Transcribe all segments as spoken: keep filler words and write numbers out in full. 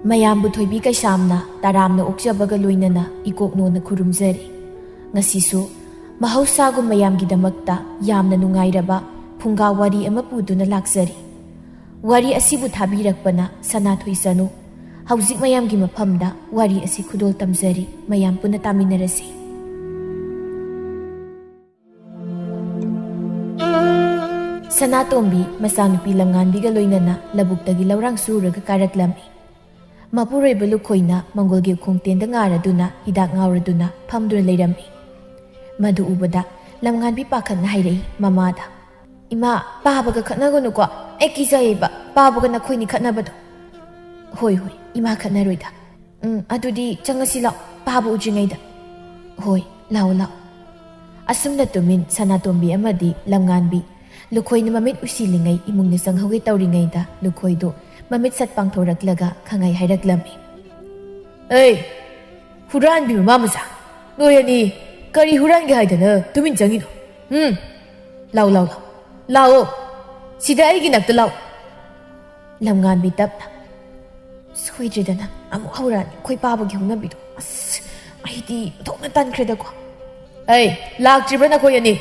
ꯃꯌꯥꯝꯕꯨ ꯊꯣꯏꯕꯤ ꯀꯩꯁꯥꯝꯅ ꯇꯔꯥꯝꯅ ꯑꯣꯛꯆꯕꯒ ꯂꯣꯏꯅꯅ ꯏꯀꯣꯛꯅꯣꯅ ꯈꯨꯔꯨꯝꯖꯔꯤ꯫ ꯉꯁꯤꯁꯨ ꯃꯍꯧꯁꯥꯒꯨꯝ ꯃꯌꯥꯝꯒꯤꯗꯃꯛꯇ ꯌꯥꯝꯅ ꯅꯨꯡꯉꯥꯏꯔꯕ ꯐꯨꯡꯒꯥ ꯋꯥꯔꯤ ꯑꯃ ꯄꯨꯗꯨꯅ ꯂꯥꯛꯆꯔꯤ꯫ ꯋꯥꯔꯤ ꯑꯁꯤꯕꯨ ꯊꯥꯕꯤꯔꯛꯄꯅ ꯁꯅꯥꯊꯣꯏ ꯆꯅꯨ꯫ ꯍꯧꯖꯤꯛ ꯃꯌꯥꯝꯒꯤ ꯃꯐꯝꯗ ꯋꯥꯔꯤ ꯑꯁꯤ ꯈꯨꯗꯣꯜ ꯇꯝꯖꯔꯤ, ꯃꯌꯥꯝ ꯄꯨꯟꯅ ꯇꯥꯃꯤꯟꯅꯔꯁꯤ꯫ ꯁꯅꯥꯇꯣꯝꯕꯤ ꯃꯆꯥꯅꯨꯄꯤ ꯂꯝꯉꯥꯟꯕꯤꯒ ꯂꯣꯏꯅꯅ ꯂꯧꯕꯨꯛꯇꯒꯤ ꯂꯧꯔꯥꯡ ꯁꯨꯔꯒ ꯀꯥꯔꯛꯂꯝꯃꯤ꯫ ꯃꯄꯨꯔꯣꯏꯕ ꯂꯨꯈꯣꯏꯅ ꯃꯪꯒꯣꯜꯒꯤ ꯈꯣꯡꯇꯦꯟꯗ ꯉꯥꯔꯗꯨꯅ ꯍꯤꯗꯥꯛ ꯉꯥꯎꯔꯗꯨꯅ ꯐꯝꯗꯨꯅ ꯂꯩꯔꯝꯃꯤ꯫ ꯃꯗꯨ ꯎꯕꯗ ꯂꯝꯉꯥꯟꯕꯤ ꯄꯥꯈꯠꯅ ꯍꯥꯏꯔꯛꯏ ꯃꯃꯥꯗ, "ꯏꯃꯥ, ꯄꯥꯕꯒ ꯈꯠꯅꯒꯅꯨꯀꯣ꯫ ꯑꯩ ꯀꯤꯖꯩꯌꯦꯕ ꯄꯥꯕꯒ ꯅꯈꯣꯏꯅꯤ ꯈꯠꯅꯕꯗꯣ꯫" "ꯍꯣꯏ, ꯍꯣꯏ, ꯏꯃꯥ ꯈꯠꯅꯔꯣꯏꯗ꯫ ꯎꯝ, ꯑꯗꯨꯗꯤ ꯆꯪꯉꯁꯤ ꯂꯥꯛꯑꯣ, ꯄꯥꯕ ꯎꯗ꯭ꯔꯤꯉꯩꯗ꯫" "ꯍꯣꯏ, ꯂꯥꯛꯑꯣ, ꯂꯥꯛꯑꯣ꯫" ꯑꯁꯨꯝꯅ ꯇꯨꯃꯤꯟ ꯁꯅꯥꯇꯣꯝꯕꯤ ꯑꯃꯗꯤ ꯂꯝꯉꯥꯟꯕꯤ ꯂꯨꯈꯣꯏꯅ ꯃꯃꯤꯠ ꯎꯏꯁꯤꯜꯂꯤꯉꯩ ꯏꯃꯨꯡꯗ ꯆꯪꯍꯧꯒꯦ ꯇꯧꯔꯤꯉꯩꯗ ꯂꯨꯈꯣꯏꯗꯨ ꯃꯃꯤꯠ ꯁꯠ ꯄꯥꯡꯊꯣꯔꯛꯂꯒ ꯈꯪꯍꯥꯏ ꯍꯥꯏꯔꯛꯂꯝꯃꯤ꯫ "ꯑꯩ, ꯍꯨꯔꯥꯟꯕꯤ ꯃꯃꯥ ꯃꯆꯥ, ꯅꯣꯏ ꯑꯅꯤ ꯀꯔꯤ ꯍꯨꯔꯥꯟꯒꯦ ꯍꯥꯏꯗꯅ ꯇꯨꯃꯤꯟ ꯆꯪꯉꯤꯅꯣ? ꯎꯝ, ꯂꯥꯎ, ꯂꯥꯎ, ꯂꯥꯎ, ꯂꯥꯛꯑꯣ, ꯁꯤꯗ ꯑꯩꯒꯤ ꯅꯥꯛꯇ ꯂꯥꯛꯑꯣ꯫" ꯂꯝꯉꯥꯟꯕꯤ ꯇꯞꯅ, "ꯁꯣꯏꯗ꯭ꯔꯦꯗꯅ ꯑꯃꯨꯛ ꯍꯧꯔꯛꯑꯅꯤ ꯑꯩꯈꯣꯏ ꯄꯥꯕꯒꯤ ꯍꯧꯅꯕꯤꯗꯣ꯫ ꯑꯁ, ꯑꯩꯗꯤ ꯊꯣꯛꯅ ꯇꯟꯈ꯭ꯔꯦꯗꯀꯣ꯫" "ꯑꯩ, ꯂꯥꯛꯇ꯭ꯔꯤꯕ꯭ꯔꯥ ꯅꯈꯣꯏ ꯑꯅꯤ?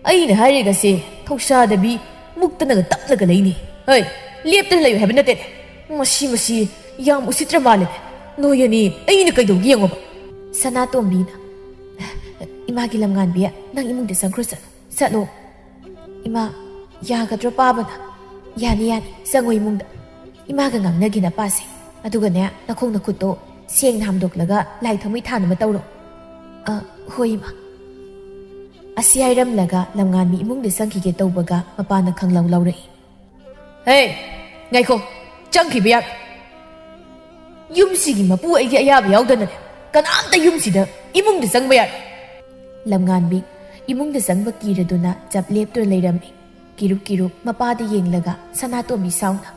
ꯑꯩꯅ ꯍꯥꯏꯔꯤꯒꯁꯦ ꯊꯧꯁꯥꯗꯕꯤ ꯃꯨꯛꯇꯅꯒ ꯇꯞꯂꯒ ꯂꯩꯅꯤ꯫ ꯍꯩ, ꯂꯦꯞꯇꯅ ꯂꯩꯌꯨ ꯍꯥꯏꯕ ꯅꯠꯇꯦꯅꯦ꯫ ꯃꯁꯤ, ꯃꯁꯤ ꯌꯥꯝ ꯎꯁꯤꯠꯇ꯭ꯔ ꯃꯥꯜꯂꯦꯅꯦ꯫ ꯅꯣꯏ ꯑꯅꯤ ꯑꯩꯅ ꯀꯩꯗꯧꯒꯦ ꯌꯦꯡꯉꯣꯕ꯫" ꯁꯅꯥꯇꯣꯝꯕꯤꯅ, "ꯏꯃꯥꯒꯤ ꯂꯝꯉꯥꯟꯕꯤ, ꯅꯪ ꯏꯃꯨꯡꯗ ꯆꯪꯈ꯭ꯔꯣ, ꯆꯠꯂꯣ, ꯆꯠꯂꯣ꯫" "ꯏꯃꯥ, ꯌꯥꯒꯗ꯭ꯔꯣ ꯄꯥꯕꯅ?" "ꯌꯥꯅꯤ, ꯌꯥꯅꯤ, ꯆꯪꯉꯣ ꯏꯃꯨꯡꯗ꯫ ꯏꯃꯥꯒ ꯉꯥꯡꯅꯒꯦ ꯅꯄꯥꯁꯦ꯫ ꯑꯗꯨꯒꯅꯦ, ꯅꯈꯣꯡ ꯅꯈꯨꯠꯇꯣ ꯁꯦꯡꯅ ꯍꯥꯝꯗꯣꯛꯂꯒ ꯂꯥꯏ ꯊꯥꯎꯃꯩ ꯊꯥꯟ ꯑꯃ ꯇꯧꯔꯣ꯫" "ꯑ, ꯍꯣꯏ, ꯏꯃꯥ꯫" ꯑꯁꯤ ꯍꯥꯏꯔꯝꯂꯒ ꯂꯝꯉꯥꯟꯕꯤ ꯏꯃꯨꯡꯗ ꯆꯪꯈꯤꯒꯦ ꯇꯧꯕꯒ ꯃꯄꯥꯅ ꯈꯪꯂꯧ ꯂꯧꯔꯛꯏ꯫ "ꯍꯦ, ꯉꯥꯏꯈꯣ, ꯆꯪꯈꯤꯕ ꯌꯥꯔꯣꯏ꯫ ꯌꯨꯝꯁꯤꯒꯤ ꯃꯄꯨ ꯑꯩꯒꯤ ꯑꯌꯥꯕ ꯌꯥꯎꯗꯅꯅꯦ, ꯀꯅꯥꯝꯇ ꯌꯨꯝꯁꯤꯗ ꯏꯃꯨꯡꯗ ꯆꯪꯕ ꯌꯥꯔꯣꯏ꯫" ꯂꯝꯉꯥꯟꯕꯤ ꯏꯃꯨꯡꯗ ꯆꯪꯕ ꯀꯤꯔꯗꯨꯅ ꯆꯞ ꯂꯦꯞꯇꯨꯅ ꯂꯩꯔꯝꯃꯤ꯫ ꯀꯤꯔꯨꯞ ꯀꯤꯔꯨꯞ ꯃꯄꯥꯗ ꯌꯦꯡꯂꯒ ꯁꯅꯥꯇꯣꯝꯕꯤ ꯁꯥꯎꯅ,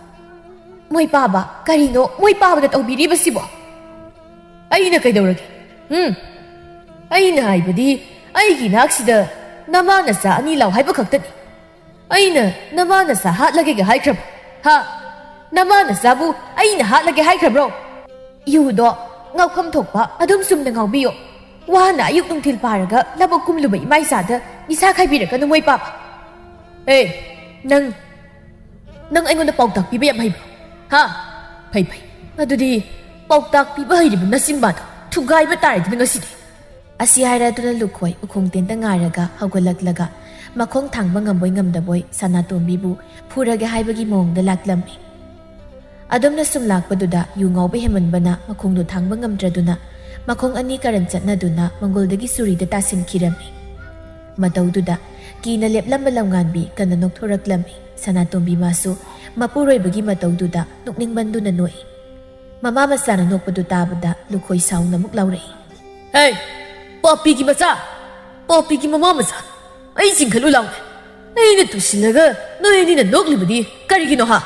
"ꯃꯣꯏ ꯄꯥꯕ, ꯀꯔꯤꯅꯣ ꯃꯣꯏ ꯄꯥꯕꯗ ꯇꯧꯕꯤꯔꯤꯕꯁꯤꯕꯣ?" "ꯑꯩꯅ ꯀꯩꯗꯧꯔꯒꯦ? ꯎꯝ? ꯑꯩꯅ ꯍꯥꯏꯕꯗꯤ ꯑꯩꯒꯤ ꯏꯅꯥꯛꯁꯤꯗ ꯅꯃꯥ ꯅꯆꯥ ꯑꯅꯤ ꯂꯥꯎ ꯍꯥꯏꯕ ꯈꯛꯇꯅꯤ꯫ ꯑꯩꯅ ꯅꯃꯥ ꯅꯆꯥ ꯍꯥꯠꯂꯒꯦꯒ ꯍꯥꯏꯈ꯭ꯔꯕ? ꯍꯥ? ꯅꯃꯥ ꯅꯆꯥꯕꯨ ꯑꯩꯅ ꯍꯥꯠꯂꯒꯦ ꯍꯥꯏꯈ꯭ꯔꯕ꯭ꯔꯣ? ꯌꯨꯗꯣ ꯉꯥꯎꯐꯝ ꯊꯣꯛꯄ ꯑꯗꯨꯝ ꯆꯨꯝꯅ ꯉꯥꯎꯕꯤꯌꯣ꯫ ꯋꯥꯅ ꯑꯌꯨꯛ ꯅꯨꯡꯊꯤꯜ ꯄꯥꯔꯒ ꯂꯕꯨꯛ ꯀꯨꯝꯂꯨꯕ ꯏꯃꯥ ꯏꯆꯥꯗ ꯅꯤꯁꯥ ꯈꯥꯏꯕꯤꯔꯛꯀꯅꯨ ꯃꯣꯏ ꯄꯥꯕ꯫ ꯑꯦ, ꯅꯪ, ꯅꯪ ꯑꯩꯉꯣꯟꯗ ꯄꯥꯎꯇꯥꯛ ꯄꯤꯕ ꯌꯥꯝ ꯍꯩꯕ꯭ꯔꯣ? ꯍꯥ? ꯐꯩ, ꯐꯩ꯫ ꯑꯗꯨꯗꯤ ꯄꯥꯎꯇꯥꯛ ꯄꯤꯕ ꯍꯩꯔꯤꯕ ꯅꯆꯤꯟꯕꯥꯗꯣ ꯊꯨꯒꯥꯏꯕ ꯇꯥꯔꯦꯗꯅ ꯉꯁꯤꯗꯤ꯫ ꯑꯁꯤ ꯍꯥꯏꯔꯗꯨꯅ ꯂꯨꯈꯣꯏ ꯎꯈꯣꯡ ꯇꯦꯟꯇ ꯉꯥꯏꯔꯒ ꯍꯧꯒꯠꯂꯛꯂꯒ ꯃꯈꯣꯡ ꯊꯥꯡꯕ ꯉꯝꯕꯣꯏ ꯉꯝꯗꯕꯣꯏ ꯁꯅꯥꯇꯣꯝꯕꯤꯕꯨ ꯐꯨꯔꯒꯦ ꯍꯥꯏꯕꯒꯤ ꯃꯑꯣꯡꯗ ꯂꯥꯛꯂꯝꯃꯤ꯫ ꯑꯗꯨꯝꯅ ꯁꯨꯝ ꯂꯥꯛꯄꯗꯨꯗ ꯌꯨ ꯉꯥꯎꯕ ꯍꯦꯟꯃꯟꯕꯅ ꯃꯈꯣꯡꯗꯨ ꯊꯥꯡꯕ ꯉꯝꯗ꯭ꯔꯗꯨꯅ ꯃꯈꯣꯡ ꯑꯅꯤ ꯀꯔꯟ ꯆꯠꯅꯗꯨꯅ ꯃꯪꯒꯣꯜꯗꯒꯤ ꯆꯨꯔꯤꯗ ꯇꯥꯁꯤꯟꯈꯤꯔꯝꯃꯤ꯫ ꯃꯇꯧꯗꯨꯗ ꯀꯤꯅ ꯂꯦꯞꯂꯝꯕ ꯂꯝꯉꯥꯟꯕꯤ ꯀꯟꯅ ꯅꯣꯛꯊꯣꯔꯛꯂꯝꯃꯤ꯫ ꯁꯅꯥꯇꯣꯝꯕꯤ ꯃꯥꯁꯨ ꯃꯄꯨꯔꯣꯏꯕꯒꯤ ꯃꯇꯧꯗꯨꯗ ꯅꯣꯛꯅꯤꯡꯃꯟꯗꯨꯅ ꯅꯣꯛꯏ꯫ ꯃꯃꯥ ꯃꯆꯥꯅ ꯅꯣꯛꯄꯗꯨ ꯇꯥꯕꯗ ꯂꯨꯈꯣꯏ ꯁꯥꯎꯅ ꯑꯃꯨꯛ ꯂꯥꯎꯔꯛꯏ꯫ "ꯍꯦ, ꯄꯥꯄꯤꯒꯤ ꯃꯆꯥ! ꯄꯥꯄꯤꯒꯤ ꯃꯃꯥ ꯃꯆꯥ! ꯑꯩ ꯆꯤꯡꯈꯠꯂꯨ ꯂꯥꯎꯅꯦ! ꯑꯩꯅ ꯇꯨꯁꯤꯜꯂꯒ ꯅꯣꯏ ꯑꯅꯤꯅ ꯅꯣꯛꯂꯤꯕꯗꯤ ꯀꯔꯤꯒꯤꯅꯣ ꯍꯥ?"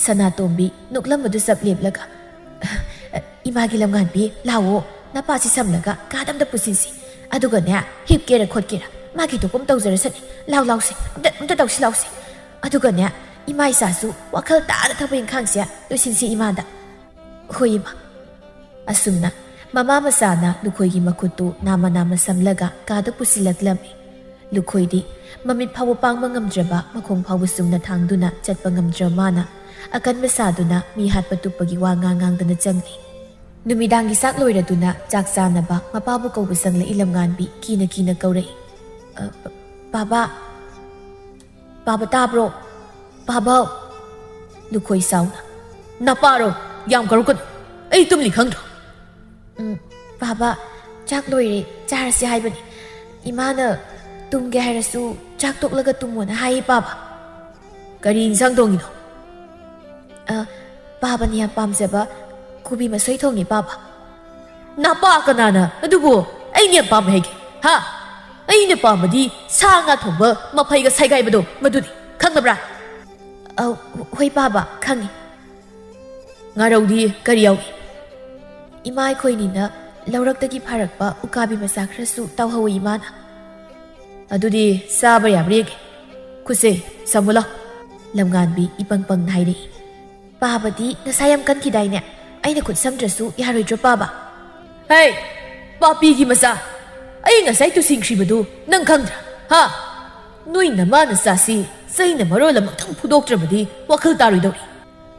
ꯁꯅꯥꯇꯣꯝꯕꯤ ꯅꯣꯛꯂꯝꯕꯗꯨ ꯆꯞ ꯂꯦꯞꯂꯒ, "ꯏꯃꯥꯒꯤ ꯂꯝꯉꯥꯟꯕꯤ, ꯂꯥꯛꯑꯣ, ꯅꯄꯥꯁꯤ ꯁꯝꯂꯒ ꯀꯥꯗ ꯑꯝꯇ ꯄꯨꯁꯤꯟꯁꯤ꯫ ꯑꯗꯨꯒꯅꯦ, ꯍꯤꯞꯀꯦꯔ ꯈꯣꯠꯀꯦꯔ ꯃꯥꯒꯤ ꯊꯣꯛꯄ ꯑꯃ ꯇꯧꯖꯔꯁꯅꯤ꯫ ꯂꯥꯎ, ꯂꯥꯎꯁꯤ, ꯑꯝꯇ, ꯑꯝꯇ ꯇꯧꯁꯤ ꯂꯥꯎꯁꯤ꯫ ꯑꯗꯨꯒꯅꯦ, ꯏꯃꯥ ꯏꯆꯥꯁꯨ ꯋꯥꯈꯜ ꯇꯥꯅ ꯊꯕꯛ ꯏꯪꯈꯥꯡꯁꯦ ꯂꯣꯏꯁꯤꯟꯁꯤ ꯏꯃꯥꯗ꯫" "ꯍꯣꯏ ꯏꯃꯥ꯫" ꯑꯁꯨꯝꯅ ꯃꯃꯥ ꯃꯆꯥꯅ ꯂꯨꯈꯣꯏꯒꯤ ꯃꯈꯨꯠꯇꯨ ꯅꯥꯝꯃ ꯅꯥꯝꯃ ꯁꯝꯂꯒ ꯀꯥꯗ ꯄꯨꯁꯤꯜꯂꯛꯂꯝꯃꯤ꯫ ꯂꯨꯈꯣꯏꯗꯤ ꯃꯃꯤꯠ ꯐꯥꯎꯕ ꯄꯥꯡꯕ ꯉꯝꯗ꯭ꯔꯕ, ꯃꯈꯣꯡ ꯐꯥꯎꯕ ꯆꯨꯝꯅ ꯊꯥꯡꯗꯨꯅ ꯆꯠꯄ ꯉꯝꯗ꯭ꯔꯕ ꯃꯥꯅ ꯑꯀꯟꯕ ꯁꯥꯗꯨꯅ ꯃꯤ ꯍꯥꯠꯄ ꯇꯨꯞꯄꯒꯤ ꯋꯥ ꯉꯥꯡ ꯉꯥꯡꯗꯅ ꯆꯪꯂꯤ꯫ ꯅꯨꯃꯤꯗꯥꯡꯒꯤ ꯆꯥꯛ ꯂꯣꯏꯔꯗꯨꯅ ꯆꯥꯛ ꯆꯥꯅꯕ ꯃꯄꯥꯕꯨ ꯀꯧꯕ ꯆꯪꯂꯛꯏ ꯂꯝꯉꯥꯟꯕꯤ ꯀꯤꯅ ꯀꯤꯅ ꯀꯧꯔꯛꯏ꯫ "ꯑ, ꯄꯥꯕ, ꯄꯥꯕ ꯇꯥꯕ꯭ꯔꯣ? ꯄꯥꯕ!" ꯂꯨꯈꯣꯏ ꯁꯥꯎꯅ, "ꯅꯄꯥꯔꯣ? ꯌꯥꯝ ꯀꯧꯔꯛꯀꯅꯨ꯫ ꯑꯩ ꯇꯨꯝꯂꯤ ꯈꯪꯗ꯭ꯔꯣ?" "ꯎꯝ, ꯄꯥꯕ, ꯆꯥꯛ ꯂꯣꯏꯔꯦ, ꯆꯥꯔꯁꯦ ꯍꯥꯏꯕꯅꯤ꯫ ꯏꯃꯥꯅ ꯇꯨꯝꯒꯦ ꯍꯥꯏꯔꯁꯨ ꯆꯥꯛ ꯇꯣꯛꯂꯒ ꯇꯨꯝꯃꯣꯅ ꯍꯥꯏꯌꯦ ꯄꯥꯕ꯫" "ꯀꯔꯤ ꯏꯟꯁꯥꯡ ꯊꯣꯡꯉꯤꯅꯣ?" "ꯑ, ꯄꯥꯕꯅ ꯌꯥꯝ ꯄꯥꯝꯖꯕ ꯀꯣꯕꯤ ꯃꯁꯣꯏ ꯊꯣꯡꯉꯦ ꯄꯥꯕ꯫" "ꯅꯄꯥ ꯀꯅꯥꯅ ꯑꯗꯨꯕꯨ ꯑꯩꯅ ꯌꯥꯝ ꯄꯥꯝꯃꯦ ꯍꯥꯏꯒꯦ? ꯍꯥ? ꯑꯩꯅ ꯄꯥꯝꯕꯗꯤ ꯁꯥ ꯉꯥ ꯊꯣꯡꯕ ꯃꯐꯩꯒ ꯁꯥꯏꯒꯥꯏꯕꯗꯣ ꯃꯗꯨꯅꯤ꯫ ꯈꯪꯉꯕ꯭ꯔꯥ?" "ꯑꯧ, ꯍꯣꯏ ꯄꯥꯕ, ꯈꯪꯉꯤ꯫" "ꯉꯥꯔꯧꯗꯤ ꯀꯔꯤ ꯌꯥꯎꯏ?" "ꯏꯃꯥ ꯑꯩꯈꯣꯏꯅꯤꯅ ꯂꯧꯔꯛꯇꯒꯤ ꯐꯥꯔꯛꯄ ꯎꯀꯥꯕꯤ ꯃꯆꯥ ꯈꯔꯁꯨ ꯇꯥꯎꯍꯧꯏ ꯏꯃꯥꯅ꯫" "ꯑꯗꯨꯗꯤ ꯆꯥꯕ ꯌꯥꯕ꯭ꯔꯥ ꯌꯦꯡꯒꯦ꯫ ꯈꯨꯠꯁꯦ ꯁꯝꯃꯨ ꯂꯥꯎ꯫" ꯂꯝꯉꯥꯟꯕꯤ ꯏꯄꯪ ꯄꯪꯅ ꯍꯥꯏꯔꯛꯏ꯫ ꯄꯥꯕꯗꯤ ꯅꯁꯥ ꯌꯥꯝ ꯀꯟꯈꯤꯗꯥꯏꯅꯦ? ꯑꯩꯅ ꯈꯨꯠ ꯁꯝꯗ꯭ꯔꯁꯨ ꯌꯥꯔꯣꯏꯗ꯭ꯔꯣ, ꯄꯥꯕ? ꯍꯦ, ꯄꯥꯄꯤꯒꯤ ꯃꯆꯥ! ꯑꯩ ꯉꯁꯥꯏ ꯇꯨꯁꯤꯟꯈ꯭ꯔꯤꯕꯗꯨ ꯅꯪ ꯈꯪꯗ꯭ꯔꯥ? ꯍꯥ? ꯅꯣꯏ ꯅꯃꯥ ꯅꯆꯥꯁꯤ ꯆꯩꯅ ꯃꯔꯣꯜ ꯑꯃ ꯈꯤꯇꯪ ꯐꯨꯗꯣꯛꯇ꯭ꯔꯕꯗꯤ ꯋꯥꯈꯜ ꯇꯥꯔꯣꯏꯗꯧꯔꯤ꯫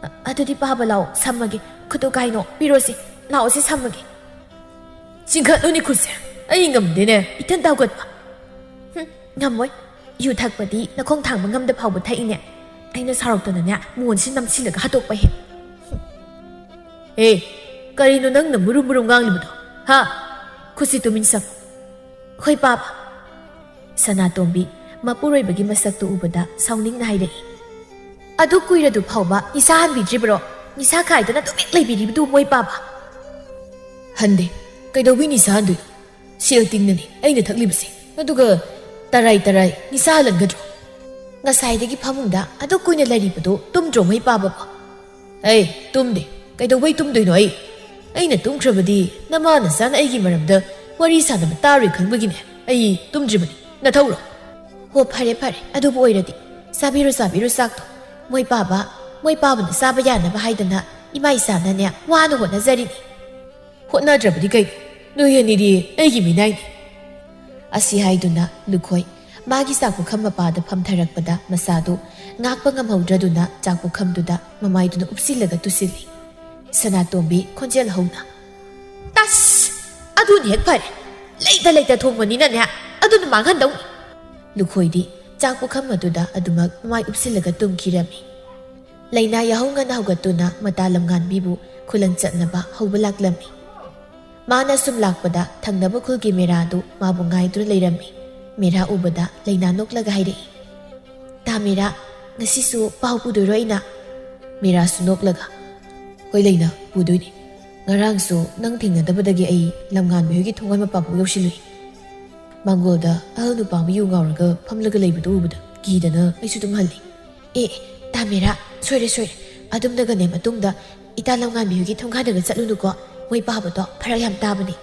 ꯑ-, ꯑꯗꯨꯗꯤ ꯄꯥꯕ, ꯂꯥꯛꯑꯣ, ꯁꯝꯃꯒꯦ꯫ ꯈꯨꯠꯇꯨ ꯀꯥꯏꯅꯣ? ꯄꯤꯔꯣꯁꯤ꯫ ꯂꯥꯛꯑꯣꯁꯤ, ꯁꯝꯃꯒꯦ꯫ ꯆꯤꯡꯈꯠꯂꯨꯅꯦ ꯈꯨꯠꯁꯦ꯫ ꯑꯩ ꯉꯝꯗꯦꯅꯦ, ꯏꯊꯟꯇ ꯍꯧꯒꯠꯄ꯫ ꯍꯨꯝ, ꯉꯝꯃꯣꯏ꯫ ꯌꯨ ꯊꯛꯄꯗꯤ ꯅꯈꯣꯡ ꯊꯥꯡꯕ ꯉꯝꯗ ꯐꯥꯎꯕ ꯊꯛꯏꯅꯦ꯫ ꯑꯩꯅ ꯁꯥꯎꯔꯛꯇꯅꯅꯦ, ꯃꯣꯟꯁꯤ ꯅꯝꯁꯤꯜꯂꯒ ꯍꯥꯠꯇꯣꯛꯄ ꯍꯦꯛ꯫ ꯑꯦ, ꯀꯔꯤꯅꯣ ꯅꯪꯅ ꯃꯨꯔꯨꯝ ꯃꯨꯔꯨꯝ ꯉꯥꯡꯂꯤꯕꯗꯣ? ꯍꯥ? ꯈꯨꯠꯁꯤ ꯇꯨꯃꯤꯟ ꯁꯝꯃꯨ꯫ ꯍꯣꯏ, ꯄꯥꯕ꯫ ꯁꯅꯥꯇꯣꯝꯕꯤ ꯃꯄꯨꯔꯣꯏꯕꯒꯤ ꯃꯁꯛꯇꯨ ꯎꯕꯗ ꯁꯥꯎꯅꯤꯡꯅ ꯍꯥꯏꯔꯛꯏ꯫ ꯑꯗꯨ ꯀꯨꯏꯔꯗꯨ ꯐꯥꯎꯕ ꯅꯤꯁꯥ ꯍꯟꯕꯤꯗ꯭ꯔꯤꯕꯔꯣ? ꯅꯤꯁꯥ ꯈꯥꯏꯗꯅ ꯇꯨꯃꯤꯟ ꯂꯩꯕꯤꯔꯤꯕꯗꯨ ꯃꯣꯏ ꯄꯥꯕ? ꯍꯟꯗꯦ꯫ ꯀꯩꯗꯧꯕꯩ ꯅꯤꯁꯥ ꯍꯟꯗꯣꯏꯅꯣ? ꯁꯦꯜ ꯇꯤꯡꯅꯅꯤ ꯑꯩꯅ ꯊꯛꯂꯤꯕꯁꯦ꯫ ꯑꯗꯨꯒ ꯇꯔꯥꯏ ꯇꯔꯥꯏ ꯅꯤꯁꯥ ꯍꯜꯍꯟꯒꯗ꯭ꯔꯣ? ꯉꯁꯥꯏꯗꯒꯤ ꯐꯃꯨꯡꯗ ꯑꯗꯨꯛ ꯀꯨꯏꯅ ꯂꯩꯔꯤꯕꯗꯨ ꯇꯨꯝꯗ꯭ꯔꯣ ꯃꯣꯏ ꯄꯥꯕꯕꯣ? ꯑꯩ ꯇꯨꯝꯗꯦ꯫ ꯀꯩꯗꯧꯕꯩ ꯇꯨꯝꯗꯣꯏꯅꯣ ꯑꯩ? ꯑꯩꯅ ꯇꯨꯝꯈ꯭ꯔꯕꯗꯤ ꯅꯃꯥ ꯅꯆꯥꯅ ꯑꯩꯒꯤ ꯃꯔꯝꯗ ꯋꯥꯔꯤ ꯁꯥꯟꯅꯕ ꯇꯥꯔꯣꯏ ꯈꯟꯕꯒꯤꯅꯦ ꯑꯩ ꯇꯨꯝꯗ꯭ꯔꯤꯕꯅꯤ꯫ ꯅꯊꯧꯔꯣ? ꯍꯣ, ꯐꯔꯦ, ꯐꯔꯦ, ꯑꯗꯨꯕꯨ ꯑꯣꯏꯔꯗꯤ꯫ ꯆꯥꯕꯤꯔꯣ, ꯆꯥꯕꯤꯔꯣ ꯆꯥꯛꯇꯣ꯫ ꯃꯣꯏ ꯄꯥꯕ, ꯃꯣꯏ ꯄꯥꯕꯅ ꯆꯥꯕ ꯌꯥꯅꯕ ꯍꯥꯏꯗꯅ ꯏꯃꯥ ꯏꯆꯥꯅꯅꯦ ꯋꯥꯅ ꯍꯣꯠꯅꯖꯔꯤꯅꯤ꯫ ꯍꯣꯠꯅꯗ꯭ꯔꯕꯗꯤ ꯀꯩꯅꯣ? ꯅꯣꯏ ꯑꯅꯤꯗꯤ ꯑꯩꯒꯤ ꯃꯤꯅꯥꯏꯅꯤ꯫ ꯑꯁꯤ ꯍꯥꯏꯗꯨꯅ ꯂꯨꯈꯣꯏ ꯃꯥꯒꯤ ꯆꯥꯛ ꯄꯨꯈꯝ ꯃꯄꯥꯗ ꯐꯝꯊꯔꯛꯄꯗ ꯃꯆꯥꯗꯨ ꯉꯥꯛꯄ ꯉꯝꯍꯧꯗ꯭ꯔꯗꯨꯅ ꯆꯥꯛ ꯄꯨꯈꯝꯗꯨꯗ ꯃꯃꯥꯏꯗꯨꯅ ꯎꯞꯁꯤꯜꯂꯒ ꯇꯨꯁꯤꯜꯂꯤ꯫ ꯁꯅꯥꯇꯣꯝꯕꯤ ꯈꯣꯟꯖꯦꯜ ꯍꯧꯅ, "ꯇꯁ! ꯑꯗꯨꯅ ꯍꯦꯛ ꯐꯔꯦ꯫ ꯂꯩꯇ ꯂꯩꯇ ꯊꯣꯡꯕꯅꯤꯅꯅꯦ, ꯑꯗꯨꯅ ꯃꯥꯡꯍꯟꯗꯧꯅꯤ꯫" ꯂꯨꯈꯣꯏꯗꯤ ꯆꯥꯛ ꯄꯨꯈꯝ ꯑꯗꯨꯗ ꯑꯗꯨꯃꯛ ꯃꯃꯥꯏ ꯎꯞꯁꯤꯜꯂꯒ ꯇꯨꯝꯈꯤꯔꯝꯃꯤ꯫ ꯂꯩꯅꯥ ꯌꯥꯍꯧ ꯉꯟꯅ ꯍꯧꯒꯠꯇꯨꯅ ꯃꯇꯥ ꯂꯝꯉꯥꯟꯕꯤꯕꯨ ꯈꯨꯂꯪ ꯆꯠꯅꯕ ꯍꯧꯕ ꯂꯥꯛꯂꯝꯃꯤ꯫ ꯃꯥꯅ ꯁꯨꯝ ꯂꯥꯛꯄꯗ ꯊꯪꯅꯕ ꯈꯨꯜꯒꯤ ꯃꯦꯔꯥꯗꯨ ꯃꯥꯕꯨ ꯉꯥꯏꯗꯨꯅ ꯂꯩꯔꯝꯃꯤ꯫ ꯃꯦꯔꯥ ꯎꯕꯗ ꯂꯩꯅꯥ ꯅꯣꯛꯂꯒ ꯍꯥꯏꯔꯛꯏ, "ꯇꯥ ꯃꯦꯔꯥ, ꯉꯁꯤꯁꯨ ꯄꯥꯎ ꯄꯨꯗꯣꯏꯔꯣ ꯑꯩꯅ?" ꯃꯦꯔꯥꯁꯨ ꯅꯣꯛꯂꯒ, "ꯍꯣꯏ ꯂꯩꯅꯥ, ꯄꯨꯗꯣꯏꯅꯤ꯫ ꯉꯔꯥꯡꯁꯨ ꯅꯪ ꯊꯦꯡꯅꯗꯕꯗꯒꯤ ꯑꯩ ꯂꯝꯉꯥꯟꯕꯤ ꯍꯣꯏꯒꯤ ꯊꯣꯡꯒꯥꯟ ꯃꯄꯥꯐꯥꯎ ꯌꯧꯁꯤꯜꯂꯨꯏ꯫ ꯃꯥꯡꯒꯣꯜꯗ ꯑꯍꯜ ꯅꯨꯄꯥ ꯑꯃ ꯌꯨ ꯉꯥꯎꯔꯒ ꯐꯝꯂꯒ ꯂꯩꯕꯗꯨ ꯎꯕꯗ ꯀꯤꯗꯅ ꯑꯩꯁꯨ ꯑꯗꯨꯝ ꯍꯜꯂꯤ꯫" "ꯑꯦ, ꯑꯦ, ꯇꯥ ꯃꯦꯔꯥ, ꯁꯣꯏꯔꯦ, ꯁꯣꯏꯔꯦ꯫ ꯑꯗꯨꯝꯅꯒꯅꯦ ꯃꯇꯨꯡꯗ ꯏꯇꯥ ꯂꯝꯉꯥꯟꯕꯤ ꯍꯣꯏꯒꯤ ꯊꯣꯡꯒꯥꯟꯗꯒ ꯆꯠꯂꯨꯅꯨꯀꯣ꯫ ꯃꯣꯏ ꯄꯥꯕꯗꯣ ꯐꯔꯛ ꯌꯥꯝ ꯇꯥꯕꯅꯤ꯫"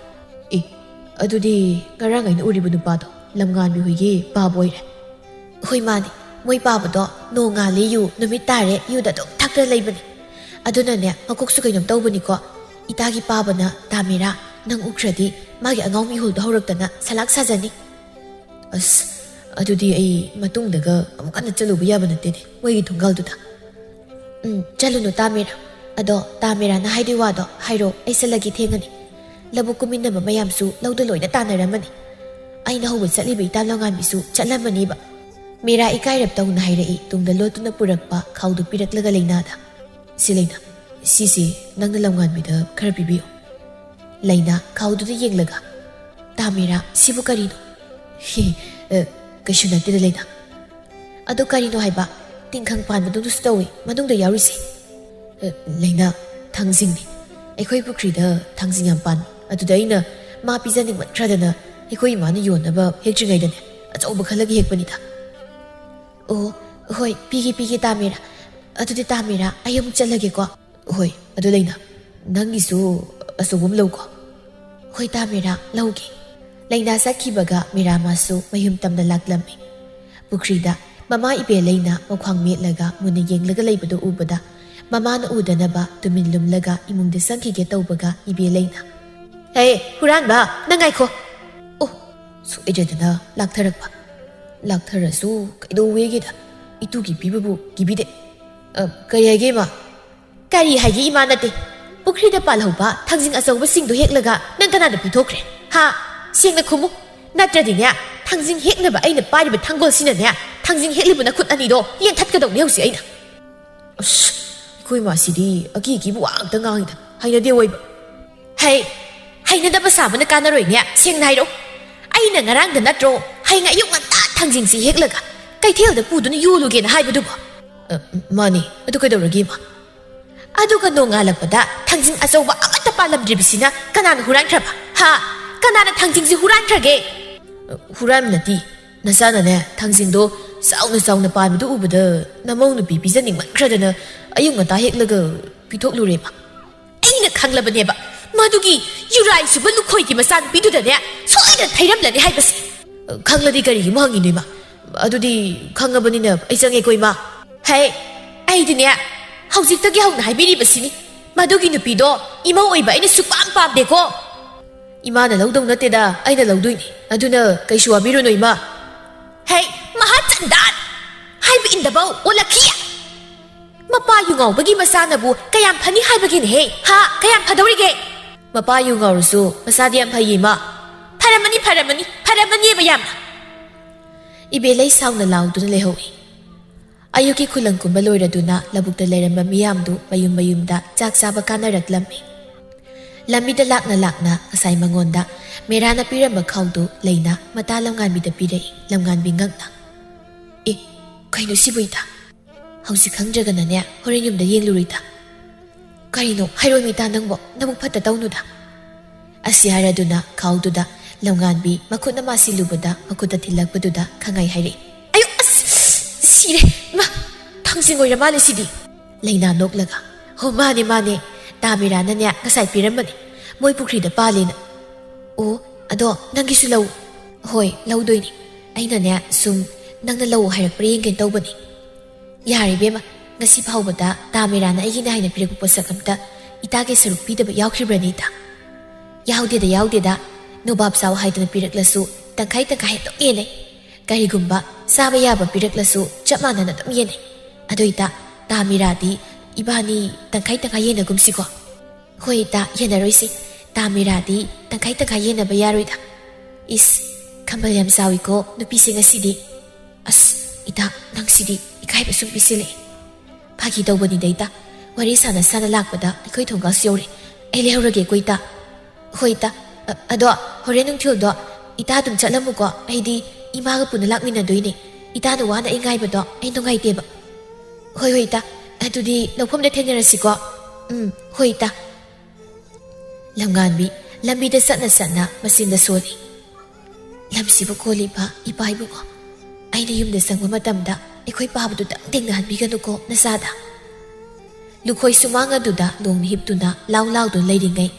"ꯑꯦ, ꯑꯗꯨꯗꯤ ꯉꯔꯥꯡ ꯑꯩꯅ ꯎꯔꯤꯕ ꯅꯨꯄꯥꯗꯣ ꯂꯝꯉꯥꯟꯕꯤ ꯍꯣꯏꯒꯤ ꯄꯥꯕ ꯑꯣꯏꯔꯦ꯫" "ꯍꯣꯏ, ꯃꯥꯅꯤ꯫ ꯃꯣꯏ ꯄꯥꯕꯗꯣ ꯅꯣꯡꯉꯥꯜꯂꯦ ꯌꯨ, ꯅꯨꯃꯤꯠ ꯇꯥꯔꯦ ꯌꯨꯗ ꯑꯗꯨꯝ ꯊꯛꯇꯅ ꯂꯩꯕꯅꯤ꯫ ꯑꯗꯨꯅꯅꯦ, ꯃꯀꯣꯛꯁꯨ ꯀꯩꯅꯣꯝ ꯇꯧꯕꯅꯤꯀꯣ꯫ ꯏꯇꯥꯒꯤ ꯄꯥꯕꯅ ꯇꯥꯃꯤꯔꯥ, ꯅꯪ ꯎꯈ꯭ꯔꯗꯤ ꯃꯥꯒꯤ ꯑꯉꯥꯎ ꯃꯤꯍꯨꯜꯗꯣ ꯍꯧꯔꯛꯇꯅ ꯁꯂꯥꯛ ꯁꯥꯖꯅꯤ꯫ ꯑꯁ, ꯑꯗꯨꯗꯤ ꯑꯩ ꯃꯇꯨꯡꯗꯒ ꯑꯃꯨꯛ ꯍꯟꯅ ꯆꯠꯂꯨꯕ ꯌꯥꯕ ꯅꯠꯇꯦꯅꯦ, ꯃꯣꯏꯒꯤ ꯊꯣꯡꯒꯥꯜꯗꯨꯗ꯫ ꯎꯝ, ꯆꯠꯂꯨꯅꯨ ꯇꯥꯃꯤꯔꯥ꯫ ꯑꯗꯣ ꯇꯥꯃꯤꯔꯥꯅ ꯍꯥꯏꯗꯣꯏ ꯋꯥꯗꯣ ꯍꯥꯏꯔꯣ, ꯑꯩ ꯆꯠꯂꯒꯦ, ꯊꯦꯡꯉꯅꯤ꯫ ꯂꯧꯕꯨꯛ ꯀꯨꯝꯃꯤꯟꯅꯕ ꯃꯌꯥꯝꯁꯨ ꯂꯧꯗ ꯂꯣꯏꯅ ꯇꯥꯅꯔꯝꯃꯅꯤ꯫ ꯑꯩꯅ ꯍꯧꯕ ꯆꯠꯂꯤꯕ ꯏꯇꯥ ꯂꯧꯉꯥꯟꯕꯤꯁꯨ ꯆꯠꯂꯝꯃꯅꯤꯕ꯫ ꯃꯤꯔꯥ ꯏꯀꯥꯏꯔꯞ ꯇꯧꯅ ꯍꯥꯏꯔꯛꯏ, ꯇꯨꯡꯗ ꯂꯣꯠꯇꯨꯅ ꯄꯨꯔꯛꯄ ꯈꯥꯎꯗꯨ ꯄꯤꯔꯛꯂꯒ ꯂꯩꯅꯥꯗ꯫ "ꯁꯤ ꯂꯩꯅꯥ, ꯁꯤꯁꯤ ꯅꯪꯅ ꯂꯧꯉꯥꯟꯕꯤꯗ ꯈꯔ ꯄꯤꯕꯤꯌꯨ꯫" ꯂꯩꯅꯥ ꯈꯥꯎꯗꯨꯗ ꯌꯦꯡꯂꯒ, "ꯇꯥꯃꯤꯔꯥ, ꯁꯤꯕꯨ ꯀꯔꯤꯅꯣ?" "ꯍꯤ, ꯑ, ꯀꯩꯁꯨ ꯅꯠꯇꯦꯗ ꯂꯩꯅꯥ꯫" "ꯑꯗꯨ ꯀꯔꯤꯅꯣ ꯍꯥꯏꯕ? ꯇꯤꯡꯈꯪ ꯄꯥꯟꯕꯗꯧꯅꯁꯨ ꯇꯧꯏ ꯃꯅꯨꯡꯗ ꯌꯥꯎꯔꯤꯁꯦ꯫" "ꯑ, ꯂꯩꯅꯥ, ꯊꯥꯡꯖꯤꯡꯅꯤ꯫ ꯑꯩꯈꯣꯏ ꯄꯨꯈ꯭ꯔꯤꯗ ꯊꯥꯡꯖꯤꯡ ꯌꯥꯝ ꯄꯥꯟꯕ꯫ ꯑꯗꯨꯗ ꯑꯩꯅ ꯃꯥ ꯄꯤꯖꯅꯤꯡꯃꯟꯈ꯭ꯔꯗꯅ ꯑꯩꯈꯣꯏ ꯏꯃꯥꯅ ꯌꯣꯟꯅꯕ ꯍꯦꯛꯇ꯭ꯔꯤꯉꯩꯗꯅꯦ, ꯑꯆꯧꯕ ꯈꯜꯂꯒ ꯍꯦꯛꯄꯅꯤꯗ꯫" "ꯑꯣ, ꯍꯣꯏ, ꯄꯤꯒꯦ, ꯄꯤꯒꯦ, ꯇꯥꯃꯤꯔꯥ꯫ ꯑꯗꯨꯗꯤ ꯇꯥꯃꯤꯔꯥ, ꯑꯩ ꯑꯃꯨꯛ ꯆꯠꯂꯒꯦꯀꯣ꯫" "ꯍꯣꯏ, ꯑꯗꯨ ꯂꯩꯅꯥ, ꯅꯪꯒꯤꯁꯨ ꯑꯆꯧꯕ ꯑꯃ ꯂꯧꯀꯣ꯫" "ꯍꯣꯏ ꯇꯥꯃꯤꯔꯥ, ꯂꯧꯒꯦ꯫" ꯂꯩꯅꯥ ꯆꯠꯈꯤꯕꯒ ꯃꯤꯔꯥ ꯃꯥꯁꯨ ꯃꯌꯨꯝ ꯇꯝꯅ ꯂꯥꯛꯂꯝꯃꯤ꯫ ꯄꯨꯈ꯭ꯔꯤꯗ ꯃꯃꯥ ꯏꯕꯦ ꯂꯩꯅꯥ ꯃꯈ꯭ꯋꯥꯡ ꯃꯦꯠꯂꯒ ꯃꯨꯟꯅ ꯌꯦꯡꯂꯒ ꯂꯩꯕꯗꯨ ꯎꯕꯗ, ꯃꯃꯥꯅ ꯎꯗꯅꯕ ꯇꯨꯃꯤꯟ ꯂꯨꯝꯂꯒ ꯏꯃꯨꯡꯗ ꯆꯪꯈꯤꯒꯦ ꯇꯧꯕꯒ ꯏꯕꯦ ꯂꯩꯅꯥ, "ꯍꯦ, ꯍꯨꯔꯥꯟꯕ, ꯅꯪ ꯉꯥꯏꯈꯣ꯫" ꯑꯣ, ꯁꯣꯏꯗ꯭ꯔꯗꯅ ꯂꯥꯛꯊꯔꯛꯄ꯫ ꯂꯥꯛꯊꯔꯁꯨ ꯀꯩꯗꯧꯋꯦꯒꯦꯗ, ꯏꯇꯨꯒꯤ ꯄꯤꯕꯕꯨ ꯀꯤꯕꯤꯗꯦ꯫ "ꯑ, ꯀꯔꯤ ꯍꯥꯏꯒꯦ, ꯏꯃꯥ?" "ꯀꯔꯤ ꯍꯥꯏꯒꯦ, ꯏꯃꯥ ꯅꯠꯇꯦ꯫ ꯄꯨꯈ꯭ꯔꯤꯗ ꯄꯥꯜꯍꯧꯕ ꯊꯥꯡꯖꯤꯡ ꯑꯆꯧꯕꯁꯤꯡꯗꯣ ꯍꯦꯛꯂꯒ ꯅꯪ ꯀꯅꯥꯗ ꯄꯤꯊꯣꯛꯈ꯭ꯔꯦ? ꯍꯥ? ꯁꯦꯡꯅ ꯈꯨꯝꯃꯨ꯫ ꯅꯠꯇ꯭ꯔꯗꯤꯅꯦ, ꯊꯥꯡꯖꯤꯡ ꯍꯦꯛꯅꯕ ꯑꯩꯅ ꯄꯥꯏꯔꯤꯕ ꯊꯥꯡꯒꯣꯜꯁꯤꯅꯅꯦ, ꯊꯥꯡꯖꯤꯡ ꯍꯦꯛꯂꯤꯕ ꯅꯈꯨꯠ ꯑꯅꯤꯗꯣ ꯂꯦꯟꯊꯠꯀꯗꯧꯅꯦ ꯍꯧꯖꯤꯛ ꯑꯩꯅ꯫" ꯑꯁ, ꯑꯩꯈꯣꯏ ꯃꯥꯁꯤꯗꯤ ꯑꯀꯤ ꯑꯀꯤꯕ ꯋꯥ ꯉꯥꯛꯇ ꯉꯥꯡꯉꯤꯗ, ꯍꯩꯅꯗꯦ ꯑꯣꯏꯕ꯫ "ꯍꯩ, ꯍꯩꯅꯗꯕ ꯁꯥꯕꯅ ꯀꯥꯟꯅꯔꯣꯏꯅꯦ, ꯁꯦꯡꯅ ꯍꯥꯏꯔꯣ꯫ ꯑꯩꯅ ꯉꯔꯥꯡꯗ ꯅꯠꯇ꯭ꯔꯣ ꯍꯌꯦꯡ ꯑꯌꯨꯛ ꯉꯟꯇꯥ ꯊꯥꯡꯖꯤꯡꯁꯤ ꯍꯦꯛꯂꯒ ꯀꯩꯊꯦꯜꯗ ꯄꯨꯗꯨꯅ ꯌꯣꯜꯂꯨꯒꯦꯅ ꯍꯥꯏꯕꯗꯨꯕꯣ?" "ꯑ, ꯃꯥꯅꯤ, ꯑꯗꯨ ꯀꯩꯗꯧꯔꯒꯦ, ꯏꯃꯥ?" "ꯑꯗꯨꯒ ꯅꯣꯡꯉꯥꯜꯂꯛꯄꯗ ꯊꯥꯡꯖꯤꯡ ꯑꯆꯧꯕ ꯑꯃꯠꯇ ꯄꯥꯜꯂꯝꯗ꯭ꯔꯤꯕꯁꯤꯅ ꯀꯅꯥꯅ ꯍꯨꯔꯥꯟꯈ꯭ꯔꯕ? ꯍꯥ? ꯀꯅꯥꯅ ꯊꯥꯡꯖꯤꯡꯁꯤ ꯍꯨꯔꯥꯟꯈ꯭ꯔꯒꯦ?" "ꯍꯨꯔꯥꯟꯕ ꯅꯠꯇꯦ, ꯅꯆꯥꯅꯅꯦ ꯊꯥꯡꯖꯤꯡꯗꯣ ꯆꯥꯎꯅ ꯆꯥꯎꯅ ꯄꯥꯟꯕꯗꯨ ꯎꯕꯗ ꯅꯃꯧ ꯅꯨꯄꯤ ꯄꯤꯖꯅꯤꯡꯃꯟꯈ꯭ꯔꯗꯅ ꯑꯌꯨꯛ ꯉꯟꯇꯥ ꯍꯦꯛꯂꯒ ꯄꯤꯊꯣꯛꯂꯨꯔꯦ, ꯏꯃꯥ꯫" "ꯑꯩꯅ ꯈꯪꯂꯕꯅꯦꯕ, ꯃꯗꯨꯒꯤ ꯌꯨꯔꯥꯏ ꯁꯨꯕ ꯂꯨꯈꯣꯏꯒꯤ ꯃꯆꯥꯅꯨꯄꯤꯗꯨꯗꯅꯦ ꯁꯣꯏꯗꯅ ꯊꯩꯔꯝꯂꯅꯤ ꯍꯥꯏꯕꯁꯦ꯫" "ꯈꯪꯂꯗꯤ ꯀꯔꯤꯒꯤ ꯑꯃꯨꯛ ꯍꯪꯉꯤꯅꯣ, ꯏꯃꯥ? ꯑꯗꯨꯗꯤ ꯈꯪꯉꯕꯅꯤꯅ ꯑꯩ ꯆꯪꯉꯦꯀꯣ, ꯏꯃꯥ꯫" "ꯍꯦ, ꯑꯩꯗꯤꯅꯦ, ꯍꯧꯖꯤꯛꯇꯒꯤ ꯍꯧꯅ ꯍꯥꯏꯕꯤꯔꯤꯕꯁꯤꯅꯤ꯫ ꯃꯗꯨꯒꯤ ꯅꯨꯄꯤꯗꯣ ꯏꯃꯧ ꯑꯣꯏꯕ ꯑꯩꯅ ꯁꯨꯛꯄꯥꯝ ꯄꯥꯝꯗꯦꯀꯣ꯫ ꯏꯃꯥꯅ ꯂꯧꯗꯧ ꯅꯠꯇꯦꯗ, ꯑꯩꯅ ꯂꯧꯗꯣꯏꯅꯤ꯫ ꯑꯗꯨꯅ ꯀꯩꯁꯨ ꯋꯥꯕꯤꯔꯨꯅꯨ, ꯏꯃꯥ꯫ ꯍꯦ, ꯃꯍꯥꯆꯟꯗꯥꯟ! ꯍꯥꯏꯕ ꯏꯟꯗꯕꯧ, ꯑꯣꯂꯛꯈꯤ! ꯃꯄꯥ ꯌꯨ ꯉꯥꯎꯕꯒꯤ ꯃꯆꯥꯅꯕꯨ ꯀꯌꯥꯝ ꯐꯅꯤ ꯍꯥꯏꯕꯒꯤꯅꯦꯍꯦ? ꯍꯥ? ꯀꯌꯥꯝ ꯐꯗꯧꯔꯤꯒꯦ? ꯃꯄꯥ ꯌꯨ ꯉꯥꯎꯔꯁꯨ ꯃꯆꯥꯗꯤ ꯌꯥꯝ ꯐꯩꯌꯦ, ꯏꯃꯥ꯫ ꯐꯔꯝꯃꯅꯤ, ꯐꯔꯝꯃꯅꯤ, ꯐꯔꯝꯃꯅꯤꯕ ꯌꯥꯝꯅ꯫ ꯏꯕꯦꯂꯩ ꯁꯥꯎꯅ ꯂꯥꯎꯗꯨꯅ ꯂꯩꯍꯧꯏ꯫ ꯑꯌꯨꯛꯀꯤ ꯈꯨꯂꯪ ꯀꯨꯝꯕ ꯂꯣꯏꯔꯗꯨꯅ ꯂꯧꯕꯨꯛꯇ ꯂꯩꯔꯝꯕ ꯃꯤꯌꯥꯝꯗꯨ ꯃꯌꯨꯝ ꯃꯌꯨꯝꯗ ꯆꯥꯛ ꯆꯥꯕ ꯀꯥꯅꯔꯛꯂꯝꯃꯤ꯫ ꯂꯝꯕꯤꯗ ꯂꯥꯛꯅ ꯂꯥꯛꯅ ꯉꯁꯥꯏ ꯃꯉꯣꯟꯗ ꯃꯦꯔꯥꯅ ꯄꯤꯔꯝꯕ ꯈꯥꯎꯗꯨ ꯂꯩꯅ ꯃꯇꯥ ꯂꯝꯉꯥꯟꯕꯤꯗ ꯄꯤꯔꯛꯏ꯫ ꯂꯝꯉꯥꯟꯕꯤ ꯉꯛꯅ, "ꯑꯦ, ꯀꯩꯅꯣ ꯁꯤꯕꯨ ꯏꯇꯥ? ꯍꯧꯖꯤꯛ ꯈꯪꯗ꯭ꯔꯒꯅꯅꯦ, ꯍꯣꯔꯦꯟ ꯌꯨꯝꯗ ꯌꯦꯡꯂꯨꯔꯣ ꯏꯇꯥ꯫" "ꯀꯔꯤꯅꯣ? ꯍꯥꯏꯔꯣꯃꯤ ꯏꯇꯥ, ꯅꯪꯕꯣ ꯅꯕꯨꯛ ꯐꯠꯇ ꯇꯧꯅꯨꯗ꯫" ꯑꯁꯤ ꯍꯥꯏꯔꯗꯨꯅ ꯈꯥꯎꯗꯨꯗ ꯂꯝꯉꯥꯟꯕꯤ ꯃꯈꯨꯠꯅ ꯃꯥꯁꯤꯜꯂꯨꯕꯗ ꯃꯈꯨꯠꯇ ꯊꯤꯜꯂꯛꯄꯗꯨꯗ ꯈꯪꯉꯩ ꯍꯥꯏꯔꯛꯏ꯫ "ꯑꯌꯣ, ꯑꯁ! ꯁꯤꯔꯦ! ꯏꯃꯥ! ꯊꯥꯡꯖꯤꯡ ꯑꯣꯏꯔ ꯃꯥꯜꯂꯦ ꯁꯤꯗꯤ!" ꯂꯩꯅꯥ ꯅꯣꯛꯂꯒ, "ꯍꯣ, ꯃꯥꯅꯦ, ꯃꯥꯅꯦ꯫ ꯇꯥ ꯃꯤꯔꯥꯅꯅꯦ ꯉꯁꯥꯏ ꯄꯤꯔꯝꯕꯅꯦ, ꯃꯣꯏ ꯄꯨꯈ꯭ꯔꯤꯗ ꯄꯥꯜꯂꯦꯅ꯫ ꯑꯣ, ꯑꯗꯣ ꯅꯪꯒꯤꯁꯨ ꯂꯧ꯫" "ꯍꯣꯏ, ꯂꯧꯗꯣꯏꯅꯤ꯫ ꯑꯩꯅꯅꯦ ꯁꯨꯝ ꯅꯪꯅ ꯂꯧ ꯍꯥꯏꯔꯛꯄ꯭ꯔꯥ ꯌꯦꯡꯒꯦ ꯇꯧꯕꯅꯤ꯫" "ꯌꯥꯔꯦ ꯏꯕꯦꯝꯃ, ꯉꯁꯤ ꯐꯥꯎꯕꯗ ꯇꯥ ꯃꯤꯔꯥꯅ ꯑꯩꯒꯤꯅꯦ ꯍꯥꯏꯅ ꯄꯤꯔꯛꯄ ꯄꯣꯠꯁꯛ ꯑꯝꯇ ꯏꯇꯥꯒꯤ ꯁꯔꯨꯛ ꯄꯤꯗꯕ ꯌꯥꯎꯈ꯭ꯔꯤꯕ꯭ꯔꯅꯦ ꯏꯇꯥ?" "ꯌꯥꯎꯗꯦꯗ, ꯌꯥꯎꯗꯦꯗ꯫ ꯅꯣꯕꯥꯞ ꯆꯥꯎ ꯍꯥꯏꯗꯅ ꯄꯤꯔꯛꯂꯁꯨ ꯇꯪꯈꯥꯏ ꯇꯪꯈꯥꯏ ꯑꯗꯨꯝ ꯌꯦꯟꯅꯩ꯫ ꯀꯔꯤꯒꯨꯝꯕ ꯆꯥꯕ ꯌꯥꯕ ꯄꯤꯔꯛꯂꯁꯨ ꯆꯞ ꯃꯥꯟꯅꯅ ꯑꯗꯨꯝ ꯌꯦꯟꯅꯩ꯫ ꯑꯗꯣ ꯏꯇꯥ, ꯇꯥ ꯃꯤꯔꯥꯗꯤ ꯏꯕꯥꯅꯤ ꯇꯪꯈꯥꯏ ꯇꯪꯈꯥꯏ ꯌꯦꯟꯅꯒꯨꯝꯁꯤꯀꯣ?" "ꯍꯣꯏ ꯏꯇꯥ, ꯌꯦꯟꯅꯔꯣꯏꯁꯤ꯫ ꯇꯥ ꯃꯤꯔꯥꯗꯤ ꯇꯪꯈꯥꯏ ꯇꯪꯈꯥꯏ ꯌꯦꯟꯅꯕ ꯌꯥꯔꯣꯏꯗ꯫" "ꯏꯁ, ꯈꯝꯕꯜ ꯌꯥꯝ ꯆꯥꯎꯏꯀꯣ ꯅꯨꯄꯤꯁꯦ ꯉꯁꯤꯗꯤ꯫" "ꯑꯁ, ꯏꯇꯥ, ꯅꯪꯁꯤꯗꯤ ꯏꯀꯥꯏꯕ ꯁꯨꯝ ꯄꯤꯁꯤꯜꯂꯛꯑꯦ꯫" "ꯐꯥꯒꯤ ꯇꯧꯕꯅꯤꯗ ꯏꯇꯥ, ꯋꯥꯔꯤ ꯁꯥꯟꯅ ꯁꯥꯟꯅ ꯂꯥꯛꯄꯗ ꯑꯩꯈꯣꯏ ꯊꯣꯡꯒꯥꯜꯁꯨ ꯌꯧꯔꯦ꯫ ꯑꯩ ꯂꯩꯍꯧꯔꯒꯦꯀꯣ ꯏꯇꯥ꯫" "ꯍꯣꯏ ꯏꯇꯥ꯫ ꯑ-, ꯑꯗꯣ ꯍꯣꯔꯦꯟ ꯅꯨꯡꯊꯤꯜꯗꯣ ꯏꯇꯥ ꯑꯗꯨꯝ ꯆꯠꯂꯝꯃꯨꯀꯣ, ꯑꯩꯗꯤ ꯏꯃꯥꯒ ꯄꯨꯟꯅ ꯂꯥꯛꯃꯤꯟꯅꯗꯣꯏꯅꯦ꯫ ꯏꯇꯥꯅ ꯋꯥꯅ ꯑꯩ ꯉꯥꯏꯕꯗꯣ ꯑꯩ ꯅꯨꯡꯉꯥꯏꯇꯦꯕ꯫" "ꯍꯣꯏ, ꯍꯣꯏ ꯏꯇꯥ, ꯑꯗꯨꯗꯤ ꯂꯧꯐꯝꯗ ꯊꯦꯡꯅꯔꯁꯤꯀꯣ꯫" "ꯎꯝ, ꯍꯣꯏ ꯏꯇꯥ꯫" ꯂꯝꯉꯥꯟꯕꯤ ꯂꯝꯕꯤꯗ ꯆꯠꯅ ꯆꯠꯅ ꯃꯆꯤꯟꯗ ꯁꯣꯜꯂꯤ꯫ "ꯂꯝꯁꯤꯕꯨ ꯀꯣꯜꯂꯤꯕ ꯏꯄꯥ ꯏꯕꯨꯡꯉꯣ, ꯑꯩꯅ ꯌꯨꯝꯗ ꯆꯪꯕ ꯃꯇꯝꯗ ꯑꯩꯈꯣꯏ ꯄꯥꯕꯗꯨꯗꯪ ꯊꯦꯡꯅꯍꯟꯕꯤꯒꯅꯨꯀꯣ ꯅꯆꯥꯗ꯫" ꯂꯨꯈꯣꯏ ꯁꯨꯃꯥꯡ ꯑꯗꯨꯗ ꯂꯣꯡꯅ ꯍꯤꯞꯇꯨꯅ ꯂꯥꯎ ꯂꯥꯎꯗꯨꯅ ꯂꯩꯔꯤꯉꯩ,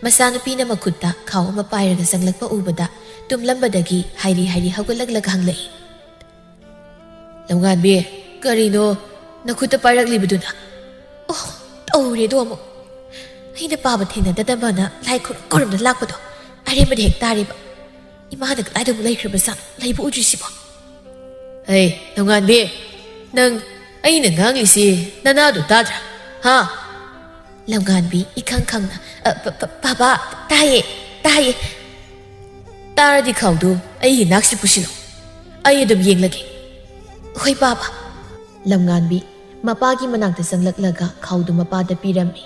ꯃꯆꯥꯅꯨꯄꯤꯅ ꯃꯈꯨꯠꯇ ꯈꯥꯎ ꯑꯃ ꯄꯥꯏꯔꯒ ꯆꯪꯂꯛꯄ ꯎꯕꯗ ꯇꯨꯝꯂꯝꯕꯗꯒꯤ ꯍꯥꯏꯔꯤ ꯍꯥꯏꯔꯤ ꯍꯧꯒꯠꯂꯛꯂꯒ ꯍꯪꯂꯛꯏ꯫ "ꯂꯝꯉꯥꯟꯕꯤ, ꯀꯔꯤꯅꯣ ꯅꯈꯨꯠꯇ ꯄꯥꯏꯔꯛꯂꯤꯕꯗꯨꯅ?" ꯑꯣ, ꯇꯧꯔꯦꯗꯣ ꯑꯃꯨꯛ꯫ ꯑꯩꯅ ꯄꯥꯕ ꯊꯦꯡꯅꯗꯅꯕꯅ ꯂꯥꯏ ꯈꯨꯔꯨꯝ ꯈꯨꯔꯨꯝꯗ ꯂꯥꯛꯄꯗꯣ ꯑꯔꯦꯝꯕꯗ ꯍꯦꯛ ꯇꯥꯔꯦꯕ꯫ ꯏꯃꯥꯅ ꯀꯗꯥꯏꯗꯕꯨ ꯂꯩꯈ꯭ꯔꯕꯖꯥꯠꯅꯣ? ꯂꯩꯕ ꯎꯗ꯭ꯔꯤꯁꯤꯕꯣ? ꯑꯩ, ꯅꯣꯡꯉꯥꯟꯕꯤ, ꯅꯪ ꯑꯩꯅ ꯉꯥꯡꯂꯤꯁꯤ ꯅꯅꯥꯗꯣ ꯇꯥꯗ꯭ꯔꯥ? ꯍꯥ? ꯂꯝꯉꯥꯟꯕꯤ ꯏꯈꯪ ꯈꯪꯅ, "ꯑ, ꯄ-, ꯄ-, ꯄꯥꯕ, ꯇꯥꯏꯌꯦ, ꯇꯥꯏꯌꯦ꯫ ꯇꯥꯔꯗꯤ ꯈꯥꯎꯗꯨ ꯑꯩꯒꯤ ꯅꯥꯛꯁꯤ ꯄꯨꯁꯤꯜꯂꯣ꯫ ꯑꯩ ꯑꯗꯨꯝ ꯌꯦꯡꯂꯒꯦ꯫" "ꯍꯣꯏ, ꯄꯥꯕ꯫" ꯂꯝꯉꯥꯟꯕꯤ ꯃꯄꯥꯒꯤ ꯃꯅꯥꯛꯇ ꯆꯪꯂꯛꯂꯒ ꯈꯥꯎꯗꯨ ꯃꯄꯥꯗ ꯄꯤꯔꯝꯃꯤ꯫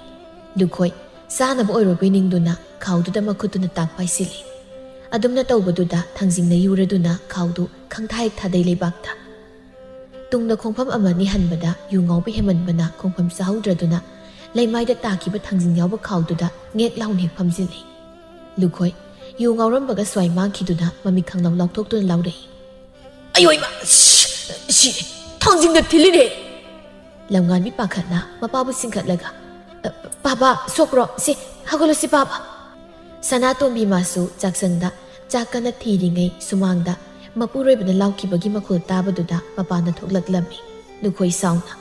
ꯂꯨꯈꯣꯏ ꯆꯥꯅꯕ ꯑꯣꯏꯔꯣ ꯄꯤꯅꯤꯡꯗꯨꯅ ꯈꯥꯎꯗꯨꯗ ꯃꯈꯨꯠꯇꯨꯅ ꯇꯥꯛ ꯄꯥꯏꯁꯤꯜꯂꯤ꯫ ꯑꯗꯨꯝꯅ ꯇꯧꯕꯗꯨꯗ ꯊꯥꯡꯖꯤꯡꯅ ꯌꯨꯔꯗꯨꯅ ꯈꯥꯎꯗꯨ ꯈꯪꯊꯥ ꯍꯦꯛ ꯊꯥꯗꯩ ꯂꯩꯕꯥꯛꯇ꯫ ꯇꯨꯡꯗ ꯈꯣꯡꯐꯝ ꯑꯃ ꯑꯅꯤ ꯍꯟꯕꯗ ꯌꯨ ꯉꯥꯎꯕ ꯍꯦꯟꯃꯟꯕꯅ ꯈꯣꯡꯐꯝ ꯆꯥꯍꯧꯗ꯭ꯔꯗꯨꯅ ꯂꯩꯃꯥꯏꯗ ꯇꯥꯈꯤꯕ ꯊꯥꯡꯖꯤꯡ ꯌꯥꯎꯕ ꯈꯥꯎꯗꯨꯗ ꯉꯦꯛ ꯂꯥꯎꯅ ꯍꯦꯛ ꯐꯝꯖꯤꯜꯂꯤ꯫ ꯂꯨꯈꯣꯏ ꯌꯨ ꯉꯥꯎꯔꯝꯕꯒ ꯁ꯭ꯋꯥꯏ ꯃꯥꯡꯈꯤꯗꯨꯅ ꯃꯃꯤꯠ ꯈꯪꯂꯥꯎ ꯂꯥꯎꯊꯣꯛꯇꯨꯅ ꯂꯥꯎꯔꯛꯏ꯫ "ꯑꯌꯣ ꯏꯃꯥ! ꯁꯤ, ꯁꯤ ꯊꯥꯡꯖꯤꯡꯗ ꯊꯤꯜꯂꯤꯅꯦ!" ꯂꯝꯉꯥꯟꯕꯤ ꯄꯥꯈꯠꯅ ꯃꯄꯥꯕꯨ ꯆꯤꯡꯈꯠꯂꯒ, "ꯑ, ꯄꯥꯕ, ꯁꯣꯛꯄ꯭ꯔꯣ? ꯁꯤ, ꯍꯧꯒꯠꯂꯨꯁꯤ, ꯄꯥꯕ!" ꯁꯅꯥꯇꯣꯝꯕꯤ ꯃꯥꯁꯨ ꯆꯥꯛꯁꯪꯗ ꯆꯥꯛ ꯀꯟꯅ ꯊꯤꯔꯤꯉꯩ ꯁꯨꯃꯥꯡꯗ ꯃꯄꯨꯔꯣꯏꯕꯅ ꯂꯥꯎꯈꯤꯕꯒꯤ ꯃꯈꯣꯜ ꯇꯥꯕꯗꯨꯗ ꯃꯄꯥꯟꯗ ꯊꯣꯛꯂꯛꯂꯝꯃꯤ꯫ ꯂꯨꯈꯣꯏ ꯁꯥꯎꯅ,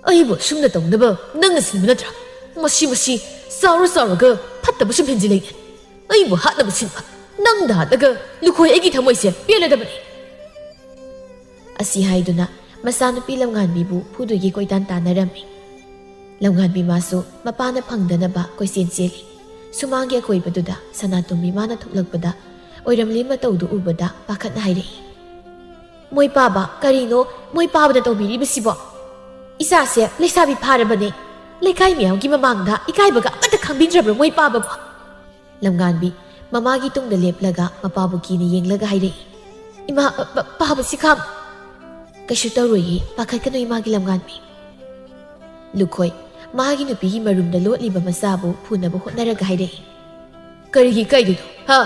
"ꯑꯩꯕꯨ ꯑꯁꯨꯝꯅ ꯇꯧꯅꯕ ꯅꯪꯅ ꯁꯤꯟꯕ ꯅꯠꯇ꯭ꯔꯥ? ꯃꯁꯤ, ꯃꯁꯤ ꯆꯥꯎꯔ ꯆꯥꯎꯔꯒ ꯐꯠꯇꯕ ꯁꯨꯝ ꯍꯦꯟꯖꯤꯜꯂꯛꯏꯅꯦ꯫ ꯑꯩꯕꯨ ꯍꯥꯠꯅꯕ ꯁꯤꯟꯕ꯫ ꯅꯪꯗ ꯍꯥꯠꯂꯒ ꯂꯨꯈꯣꯏ ꯑꯩꯒꯤ ꯊꯃꯣꯏꯁꯦ ꯄꯦꯜꯂꯗꯕꯅꯤ꯫" ꯑꯁꯤ ꯍꯥꯏꯗꯨꯅ ꯃꯆꯥꯅꯨꯄꯤ ꯂꯝꯉꯥꯟꯕꯤꯕꯨ ꯐꯨꯗꯣꯏꯒꯤ ꯀꯣꯏꯇꯥꯟ ꯇꯥꯟꯅꯔꯝꯃꯤ꯫ ꯂꯝꯉꯥꯟꯕꯤ ꯃꯥꯁꯨ ꯃꯄꯥꯅ ꯐꯪꯗꯅꯕ ꯀꯣꯏꯆꯦꯟ ꯆꯦꯜꯂꯤ꯫ ꯁꯨꯃꯥꯡꯒꯤ ꯑꯀꯣꯏꯕꯗꯨꯗ ꯁꯅꯥꯇꯣꯝꯕꯤ ꯃꯥꯅ ꯊꯣꯛꯂꯛꯄꯗ ꯑꯣꯏꯔꯝꯂꯤ ꯃꯇꯧꯗꯨ ꯎꯕꯗ ꯄꯥꯈꯠꯅ ꯍꯥꯏꯔꯛꯏ, "ꯃꯣꯏ ꯄꯥꯕ, ꯀꯔꯤꯅꯣ ꯃꯣꯏ ꯄꯥꯕꯅ ꯇꯧꯕꯤꯔꯤꯕꯁꯤꯕꯣ? ꯏꯆꯥꯁꯦ ꯂꯩꯁꯥꯕꯤ ꯐꯥꯔꯕꯅꯦ꯫ ꯂꯩꯀꯥꯏ ꯃꯌꯥꯝꯒꯤ ꯃꯃꯥꯡꯗ ꯏꯀꯥꯏꯕꯒ ꯑꯃꯠꯇ ꯈꯪꯕꯤꯗ꯭ꯔꯕ꯭ꯔꯣ ꯃꯣꯏ ꯄꯥꯕꯕꯨ?" ꯂꯝꯉꯥꯟꯕꯤ ꯃꯃꯥꯒꯤ ꯇꯨꯡꯗ ꯂꯦꯞꯂꯒ ꯃꯄꯥꯕꯨ ꯀꯤꯅ ꯌꯦꯡꯂꯒ ꯍꯥꯏꯔꯛꯏ, "ꯏꯃꯥ, ꯑ, ꯄ-, ꯄꯥꯕ ꯁꯤꯈꯥꯝ!" "ꯀꯩꯁꯨ ꯇꯧꯔꯣꯏꯌꯦ, ꯄꯥꯈꯠꯀꯅꯨ ꯏꯃꯥꯒꯤ ꯂꯝꯉꯥꯟꯕꯤ꯫" ꯂꯨꯈꯣꯏ ꯃꯥꯒꯤ ꯅꯨꯄꯤꯒꯤ ꯃꯔꯨꯝꯗ ꯂꯣꯠꯂꯤꯕ ꯃꯆꯥꯕꯨ ꯐꯨꯅꯕ ꯍꯣꯠꯅꯔꯒ ꯍꯥꯏꯔꯛꯏ, "ꯀꯔꯤꯒꯤ ꯏꯀꯥꯏꯗꯣꯏꯅꯣ? ꯍꯥ?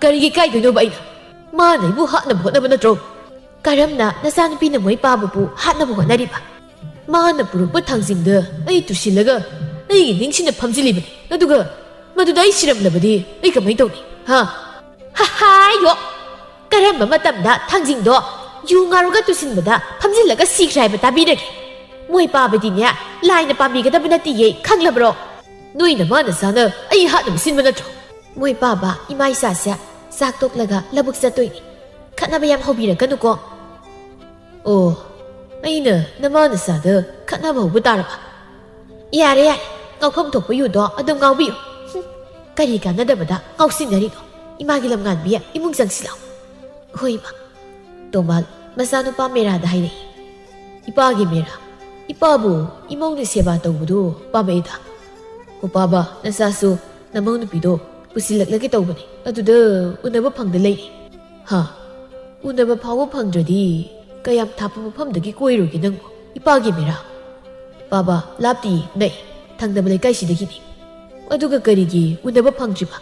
ꯀꯔꯤꯒꯤ ꯏꯀꯥꯏꯗꯣꯏꯅꯣꯕ ꯑꯩꯅ? ꯃꯥꯅ ꯑꯩꯕꯨ ꯍꯥꯠꯅꯕ ꯍꯣꯠꯅꯕ ꯅꯠꯇ꯭ꯔꯣ? ꯀꯔꯝꯅ ꯅꯆꯥꯅꯨꯄꯤꯅ ꯃꯣꯏ ꯄꯥꯕꯕꯨ ꯍꯥꯠꯅꯕ ꯍꯣꯠꯅꯔꯤꯕ? ꯃꯥꯅ ꯄꯨꯔꯛꯄ ꯊꯥꯡꯖꯤꯡꯗ ꯑꯩ ꯇꯨꯁꯤꯜꯂꯒ ꯑꯩꯒꯤ ꯅꯤꯡꯁꯤꯅ ꯐꯝꯖꯤꯜꯂꯤꯕꯅꯤ꯫ ꯑꯗꯨꯒ ꯃꯗꯨꯗ ꯑꯩ ꯁꯤꯔꯝꯂꯕꯗꯤ ꯑꯩ ꯀꯃꯥꯏ ꯇꯧꯅꯤ? ꯍꯥ?" "ꯍꯥ, ꯍꯥꯏꯌꯣ! ꯀꯔꯝꯕ ꯃꯇꯝꯗ ꯊꯥꯡꯖꯤꯡꯗꯣ ꯌꯨ ꯉꯥꯔꯨꯒ ꯇꯨꯁꯤꯟꯕꯗ ꯐꯝꯖꯤꯜꯂꯒ ꯁꯤꯈ꯭ꯔꯦ ꯍꯥꯏꯕ ꯇꯥꯕꯤꯔꯒꯦ? ꯃꯣꯏ ꯄꯥꯕꯗꯤꯅꯦ, ꯂꯥꯏꯅ ꯄꯥꯝꯕꯤꯒꯗꯕ ꯅꯠꯇꯤꯌꯦ, ꯈꯪꯂꯕ꯭ꯔꯣ? ꯅꯣꯏ ꯅꯃꯥ ꯅꯆꯥꯅ ꯑꯩ ꯍꯥꯠꯅꯕ ꯁꯤꯟꯕ ꯅꯠꯇ꯭ꯔꯣ? ꯃꯣꯏ ꯄꯥꯕ ꯏꯃꯥ ꯏꯆꯥꯁꯦ ꯆꯥꯛ ꯇꯣꯛꯂꯒ ꯂꯧꯕꯨꯛ ꯆꯠꯇꯣꯏꯅꯤ꯫ ꯈꯠꯅꯕ ꯌꯥꯝ ꯍꯧꯕꯤꯔꯛꯀꯅꯨꯀꯣ꯫ ꯑꯣ, ꯑꯩꯅ ꯅꯃꯥ ꯅꯆꯥꯗ ꯈꯠꯅꯕ ꯍꯧꯕ ꯇꯥꯔꯕ? ꯌꯥꯔꯦ, ꯌꯥꯔꯦ, ꯉꯥꯎꯐꯝ ꯊꯣꯛꯄ ꯌꯨꯗꯣ ꯑꯗꯨꯝ ꯉꯥꯎꯕꯤꯌꯨ꯫ ꯍꯨꯝ, ꯀꯔꯤ ꯀꯥꯟꯅꯗꯕꯗ ꯉꯥꯎꯁꯤꯟꯅꯔꯤꯅꯣ? ꯏꯃꯥꯒꯤ ꯂꯝꯉꯥꯟꯕꯤ, ꯏꯃꯨꯡ ꯆꯪꯁꯤꯜꯂꯛꯑꯣ꯫ ꯍꯣꯏ, ꯏꯃꯥ꯫ ꯇꯣꯝꯕꯥꯜ ꯃꯆꯥꯅꯨꯄꯥ ꯃꯦꯔꯥꯗ ꯍꯥꯏꯔꯛꯏ, "ꯏꯄꯥꯒꯤ ꯃꯦꯔꯥ, ꯏꯄꯥꯕꯨ ꯏꯃꯧꯅ ꯁꯦꯕꯥ ꯇꯧꯕꯗꯨ ꯄꯥꯝꯃꯛꯏꯗ꯫ ꯍꯣ ꯄꯥꯕ, ꯅꯆꯥꯁꯨ ꯅꯃꯧ ꯅꯨꯄꯤꯗꯣ ꯄꯨꯁꯤꯜꯂꯛꯂꯒꯦ ꯇꯧꯕꯅꯤ, ꯑꯗꯨꯗ ꯎꯅꯕ ꯐꯪꯗ ꯂꯩꯔꯦ꯫" "ꯍꯥ? ꯎꯅꯕ ꯐꯥꯎꯕ ꯐꯪꯗ꯭ꯔꯗꯤ ꯀꯌꯥꯝ ꯊꯥꯞꯄ ꯃꯐꯝꯗꯒꯤ ꯀꯣꯏꯔꯨꯒꯦ ꯅꯪꯕꯨ, ꯏꯄꯥꯒꯤ ꯃꯦꯔꯥ?" "ꯄꯥꯕ, ꯂꯥꯞꯇꯤ ꯅꯛꯏ, ꯊꯪꯅꯕ ꯂꯩꯀꯥꯏꯁꯤꯗꯒꯤꯅꯤ꯫ ꯑꯗꯨꯒ ꯀꯔꯤꯒꯤ ꯎꯅꯕ ꯐꯪꯗ꯭ꯔꯤꯕ?"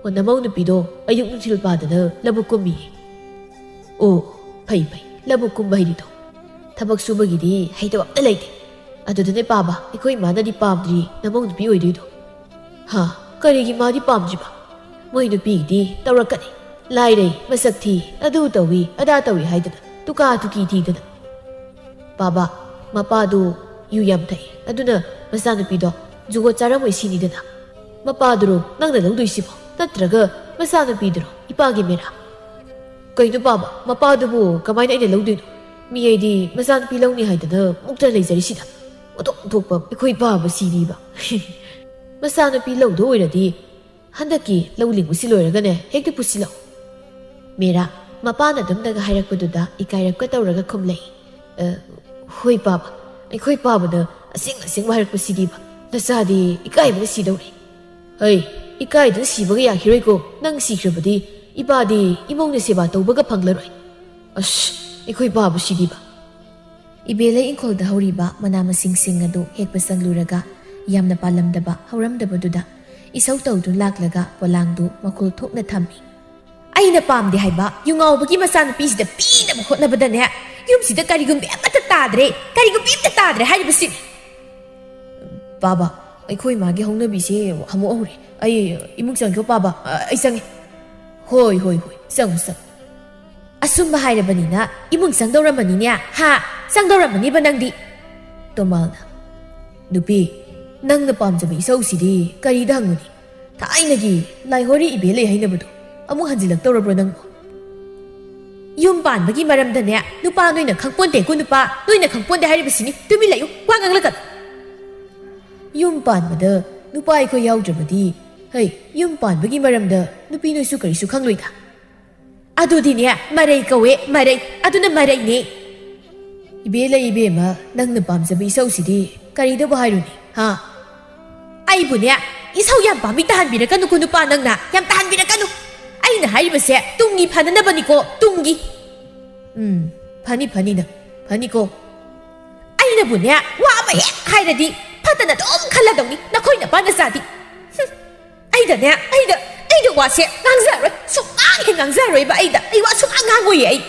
"ꯑꯣ, ꯅꯃꯧ ꯅꯨꯄꯤꯗꯣ ꯑꯌꯨꯛ ꯅꯨꯡꯊꯤꯜ ꯄꯥꯗꯅ ꯂꯧꯕꯨꯛ ꯀꯨꯝꯃꯤꯌꯦ꯫" "ꯑꯣ, ꯐꯩ ꯐꯩ, ꯂꯧꯕꯨꯛ ꯀꯨꯝꯕ ꯍꯩꯔꯤꯗꯣ꯫ ꯊꯕꯛ ꯁꯨꯕꯒꯤꯗꯤ ꯍꯩꯇꯕ ꯑꯝꯇ ꯂꯩꯇꯦ꯫ ꯑꯗꯨꯗꯅꯦ ꯄꯥꯕ, ꯑꯩꯈꯣꯏ ꯏꯃꯥꯅꯗꯤ ꯄꯥꯝꯗ꯭ꯔꯤ ꯅꯃꯧ ꯅꯨꯄꯤ ꯑꯣꯏꯗꯣꯏꯗꯣ꯫" "ꯍꯥ? ꯀꯔꯤꯒꯤ ꯃꯥꯗꯤ ꯄꯥꯝꯗ꯭ꯔꯤꯕ? ꯃꯣꯏ ꯅꯨꯄꯤꯒꯤꯗꯤ ꯇꯧꯔꯛꯀꯅꯤ꯫ ꯂꯥꯏꯔꯩ, ꯃꯁꯛ ꯊꯤ, ꯑꯗꯨ ꯇꯧꯏ, ꯑꯗꯥ ꯇꯧꯏ ꯍꯥꯏꯗꯅ ꯇꯨꯀꯥ ꯇꯨꯀꯤ ꯊꯤꯗꯅ꯫" "ꯄꯥꯕ, ꯃꯄꯥꯗꯨ ꯌꯨ ꯌꯥꯝ ꯊꯛꯏ, ꯑꯗꯨꯅ ꯃꯆꯥꯅꯨꯄꯤꯗꯣ ꯖꯨꯒꯣꯠ ꯆꯥꯔꯝꯃꯣꯏ ꯁꯤꯅꯤꯗꯅ꯫ ꯃꯄꯥꯗꯨꯔꯣ ꯅꯪꯅ ꯂꯧꯗꯣꯏꯁꯤꯕꯣ? ꯅꯠꯇ꯭ꯔꯒ ꯃꯆꯥꯅꯨꯄꯤꯗꯨꯔꯣ, ꯏꯄꯥꯒꯤ ꯃꯦꯔꯥ?" "ꯀꯩꯅꯣ ꯄꯥꯕ, ꯃꯄꯥꯗꯨꯕꯨ ꯀꯃꯥꯏꯅ ꯑꯩꯅ ꯂꯧꯗꯣꯏꯅꯣ? ꯃꯤ ꯑꯩꯗꯤ ꯃꯆꯥꯅꯨꯄꯤ ꯂꯧꯅꯤ ꯍꯥꯏꯗꯅ ꯃꯨꯛꯇ ꯂꯩꯖꯔꯤꯁꯤꯗ꯫ ꯑꯣꯟꯊꯣꯛ ꯑꯣꯟꯊꯣꯛꯄ ꯑꯩꯈꯣꯏ ꯄꯥꯕ ꯁꯤꯗꯤꯕ꯫" "ꯃꯆꯥꯅꯨꯄꯤ ꯂꯧꯗꯣ ꯑꯣꯏꯔꯗꯤ ꯍꯟꯗꯛꯀꯤ ꯂꯧ ꯂꯤꯡꯕꯁꯤ ꯂꯣꯏꯔꯒꯅꯦ ꯍꯦꯛꯇ ꯄꯨꯁꯤꯜꯂꯛꯑꯣ꯫" ꯃꯦꯔꯥ ꯃꯄꯥꯅ ꯑꯗꯨꯝꯅꯒ ꯍꯥꯏꯔꯛꯄꯗꯨꯗ ꯏꯀꯥꯏꯔꯞꯀ ꯇꯧꯔꯒ ꯈꯨꯝꯂꯛꯏ꯫ "ꯑ, ꯍꯣꯏ ꯄꯥꯕ, ꯑꯩꯈꯣꯏ ꯄꯥꯕꯅ ꯑꯁꯦꯡ ꯑꯁꯦꯡꯕ ꯍꯥꯏꯔꯛꯄꯁꯤꯗꯤꯕ, ꯅꯆꯥꯗꯤ ꯏꯀꯥꯏꯕꯅ ꯁꯤꯗꯧꯔꯦ꯫" "ꯍꯩ, ꯏꯀꯥꯏꯗꯅ ꯁꯤꯕꯒ ꯌꯥꯈꯤꯔꯣꯏꯀꯣ, ꯅꯪ ꯁꯤꯈ꯭ꯔꯕꯗꯤ ꯏꯄꯥꯗꯤ ꯏꯃꯧꯅ ꯁꯦꯕꯥ ꯇꯧꯕꯒ ꯐꯪꯂꯔꯣꯏ꯫" "ꯑꯁ, ꯑꯩꯈꯣꯏ ꯄꯥꯕ ꯁꯤꯗꯤꯕ꯫" ꯏꯕꯦꯂꯩ ꯏꯪꯈꯣꯜꯗ ꯍꯧꯔꯤꯕ ꯃꯅꯥ ꯃꯁꯤꯡꯁꯤꯡ ꯑꯗꯨ ꯍꯦꯛꯄ ꯆꯪꯂꯨꯔꯒ ꯌꯥꯝꯅ ꯄꯥꯜꯂꯝꯗꯕ ꯍꯧꯔꯝꯗꯕꯗꯨꯗ ꯏꯁꯧ ꯇꯧꯗꯨꯅ ꯂꯥꯛꯂꯒ ꯄꯣꯂꯥꯡꯗꯨ ꯃꯈꯨꯜ ꯊꯣꯛꯅ ꯊꯝꯃꯤ꯫ "ꯑꯩꯅ ꯄꯥꯝꯗꯦ ꯍꯥꯏꯕ ꯌꯨ ꯉꯥꯎꯕꯒꯤ ꯃꯆꯥꯅꯨꯄꯤꯁꯤꯗ ꯄꯤꯅꯕ ꯍꯣꯠꯅꯕꯗꯅꯦ, ꯌꯨꯝꯁꯤꯗ ꯀꯔꯤꯒꯨꯝꯕꯤ ꯑꯃꯠꯇ ꯇꯥꯗ꯭ꯔꯦ, ꯀꯔꯤꯒꯨꯝꯕꯤ ꯑꯃꯠꯇ ꯇꯥꯗ꯭ꯔꯦ ꯍꯥꯏꯔꯤꯕꯁꯤꯅꯤ꯫" "ꯄꯥꯕ, ꯑꯩꯈꯣꯏ ꯃꯥꯒꯤ ꯍꯧꯅꯕꯤꯁꯦ ꯍꯥꯃꯨ ꯍꯧꯔꯦ꯫ ꯑꯩ ꯏꯃꯨꯡ ꯆꯪꯈꯤꯌꯣ ꯄꯥꯕ, ꯑ, ꯑꯩ ꯆꯪꯉꯦ꯫" "ꯍꯣꯏ, ꯍꯣꯏ, ꯍꯣꯏ, ꯆꯪꯉꯨ, ꯆꯪꯉꯨ꯫" "ꯑꯁꯨꯝꯕ ꯍꯥꯏꯔꯕꯅꯤꯅ ꯏꯃꯨꯡ ꯆꯪꯗꯧꯔꯝꯃꯅꯤꯅꯦ, ꯍꯥ? ꯆꯪꯗꯧꯔꯝꯃꯅꯤꯕ ꯅꯪꯗꯤ꯫" ꯇꯣꯃꯥꯜꯅ, "ꯅꯨꯄꯤ, ꯅꯪꯅ ꯄꯥꯝꯖꯕ ꯏꯁꯧꯁꯤꯗꯤ ꯀꯔꯤꯗ ꯍꯪꯉꯨꯅꯤ? ꯊꯥꯏꯅꯒꯤ ꯂꯥꯏꯍꯣꯔꯤ ꯏꯕꯦ ꯂꯩ ꯍꯥꯏꯅꯕꯗꯣ ꯑꯃꯨꯛ ꯍꯟꯖꯤꯜꯂꯛꯇꯧꯔꯕ꯭ꯔꯣ ꯅꯪꯕꯨ? ꯌꯨꯝ ꯄꯥꯟꯕꯒꯤ ꯃꯔꯝꯗꯅꯦ ꯅꯨꯄꯥ ꯅꯣꯏꯅ ꯈꯪꯄꯣꯟꯇꯦꯀꯣ, ꯅꯨꯄꯥ ꯅꯣꯏꯅ ꯈꯪꯄꯣꯟꯇꯦ ꯍꯥꯏꯔꯤꯕꯁꯤꯅꯤ꯫ ꯇꯨꯃꯤꯟ ꯂꯩꯌꯨ, ꯋꯥ ꯉꯥꯡꯂꯛꯀꯅꯨ꯫ ꯌꯨꯝ ꯄꯥꯟꯕꯗ ꯅꯨꯄꯥ ꯑꯩꯈꯣꯏ ꯌꯥꯎꯗ꯭ꯔꯕꯗꯤ, ꯍꯩ, ꯌꯨꯝ ꯄꯥꯟꯕꯒꯤ ꯃꯔꯝꯗ ꯅꯨꯄꯤ ꯅꯣꯏꯁꯨ ꯀꯔꯤꯁꯨ ꯈꯪꯂꯣꯏꯗ꯫ ꯑꯗꯨꯗꯤꯅꯦ, ꯃꯔꯩ ꯀꯧꯋꯦ, ꯃꯔꯩ꯫ ꯑꯗꯨꯅ ꯃꯔꯩꯅꯦ꯫ ꯏꯕꯦ ꯂꯩ ꯏꯕꯦꯝꯃ, ꯅꯪꯅ ꯄꯥꯝꯖꯕ ꯏꯁꯧꯁꯤꯗꯤ ꯀꯔꯤꯗꯕꯨ ꯍꯥꯏꯔꯨꯅꯤ, ꯍꯥ? ꯑꯩꯕꯨꯅꯦ, ꯏꯁꯧ ꯌꯥꯝ ꯄꯥꯝꯃꯤ ꯇꯥꯍꯟꯕꯤꯔꯛꯀꯅꯨꯀꯣ, ꯅꯨꯄꯥ ꯅꯪꯅ꯫ ꯌꯥꯝ ꯇꯥꯍꯟꯕꯤꯔꯛꯀꯅꯨ꯫ ꯑꯩꯅ ꯍꯥꯏꯔꯤꯕꯁꯦ ꯇꯨꯡꯒꯤ ꯐꯅꯅꯕꯅꯤꯀꯣ, ꯇꯨꯡꯒꯤ꯫ ꯎꯝ, ꯐꯅꯤ, ꯐꯅꯤ ꯅꯪ, ꯐꯅꯤꯀꯣ꯫ ꯑꯩꯅꯕꯨꯅꯦ, ꯋꯥ ꯑꯃ ꯍꯦꯛ ꯍꯥꯏꯔꯗꯤ ꯐꯠꯇꯅ ꯑꯗꯨꯝ ꯈꯜꯂꯗꯧꯅꯤ, ꯅꯈꯣꯏ ꯅꯄꯥ ꯅꯆꯥꯗꯤ꯫ ꯍꯨꯝ, ꯑꯩꯗꯅꯦ, ꯑꯩꯗ, ꯑꯩꯗ ꯋꯥꯁꯦ ꯉꯥꯡꯖꯔꯣꯏ, ꯁꯨꯛꯉꯥꯡ ꯍꯦꯛ ꯉꯥꯡꯖꯔꯣꯏꯕ ꯑꯩꯗ꯫ ꯑꯩ ꯋꯥ ꯁꯨꯛꯉꯥꯡ ꯉꯥꯡꯉꯣꯏꯌꯦ ꯑꯩ꯫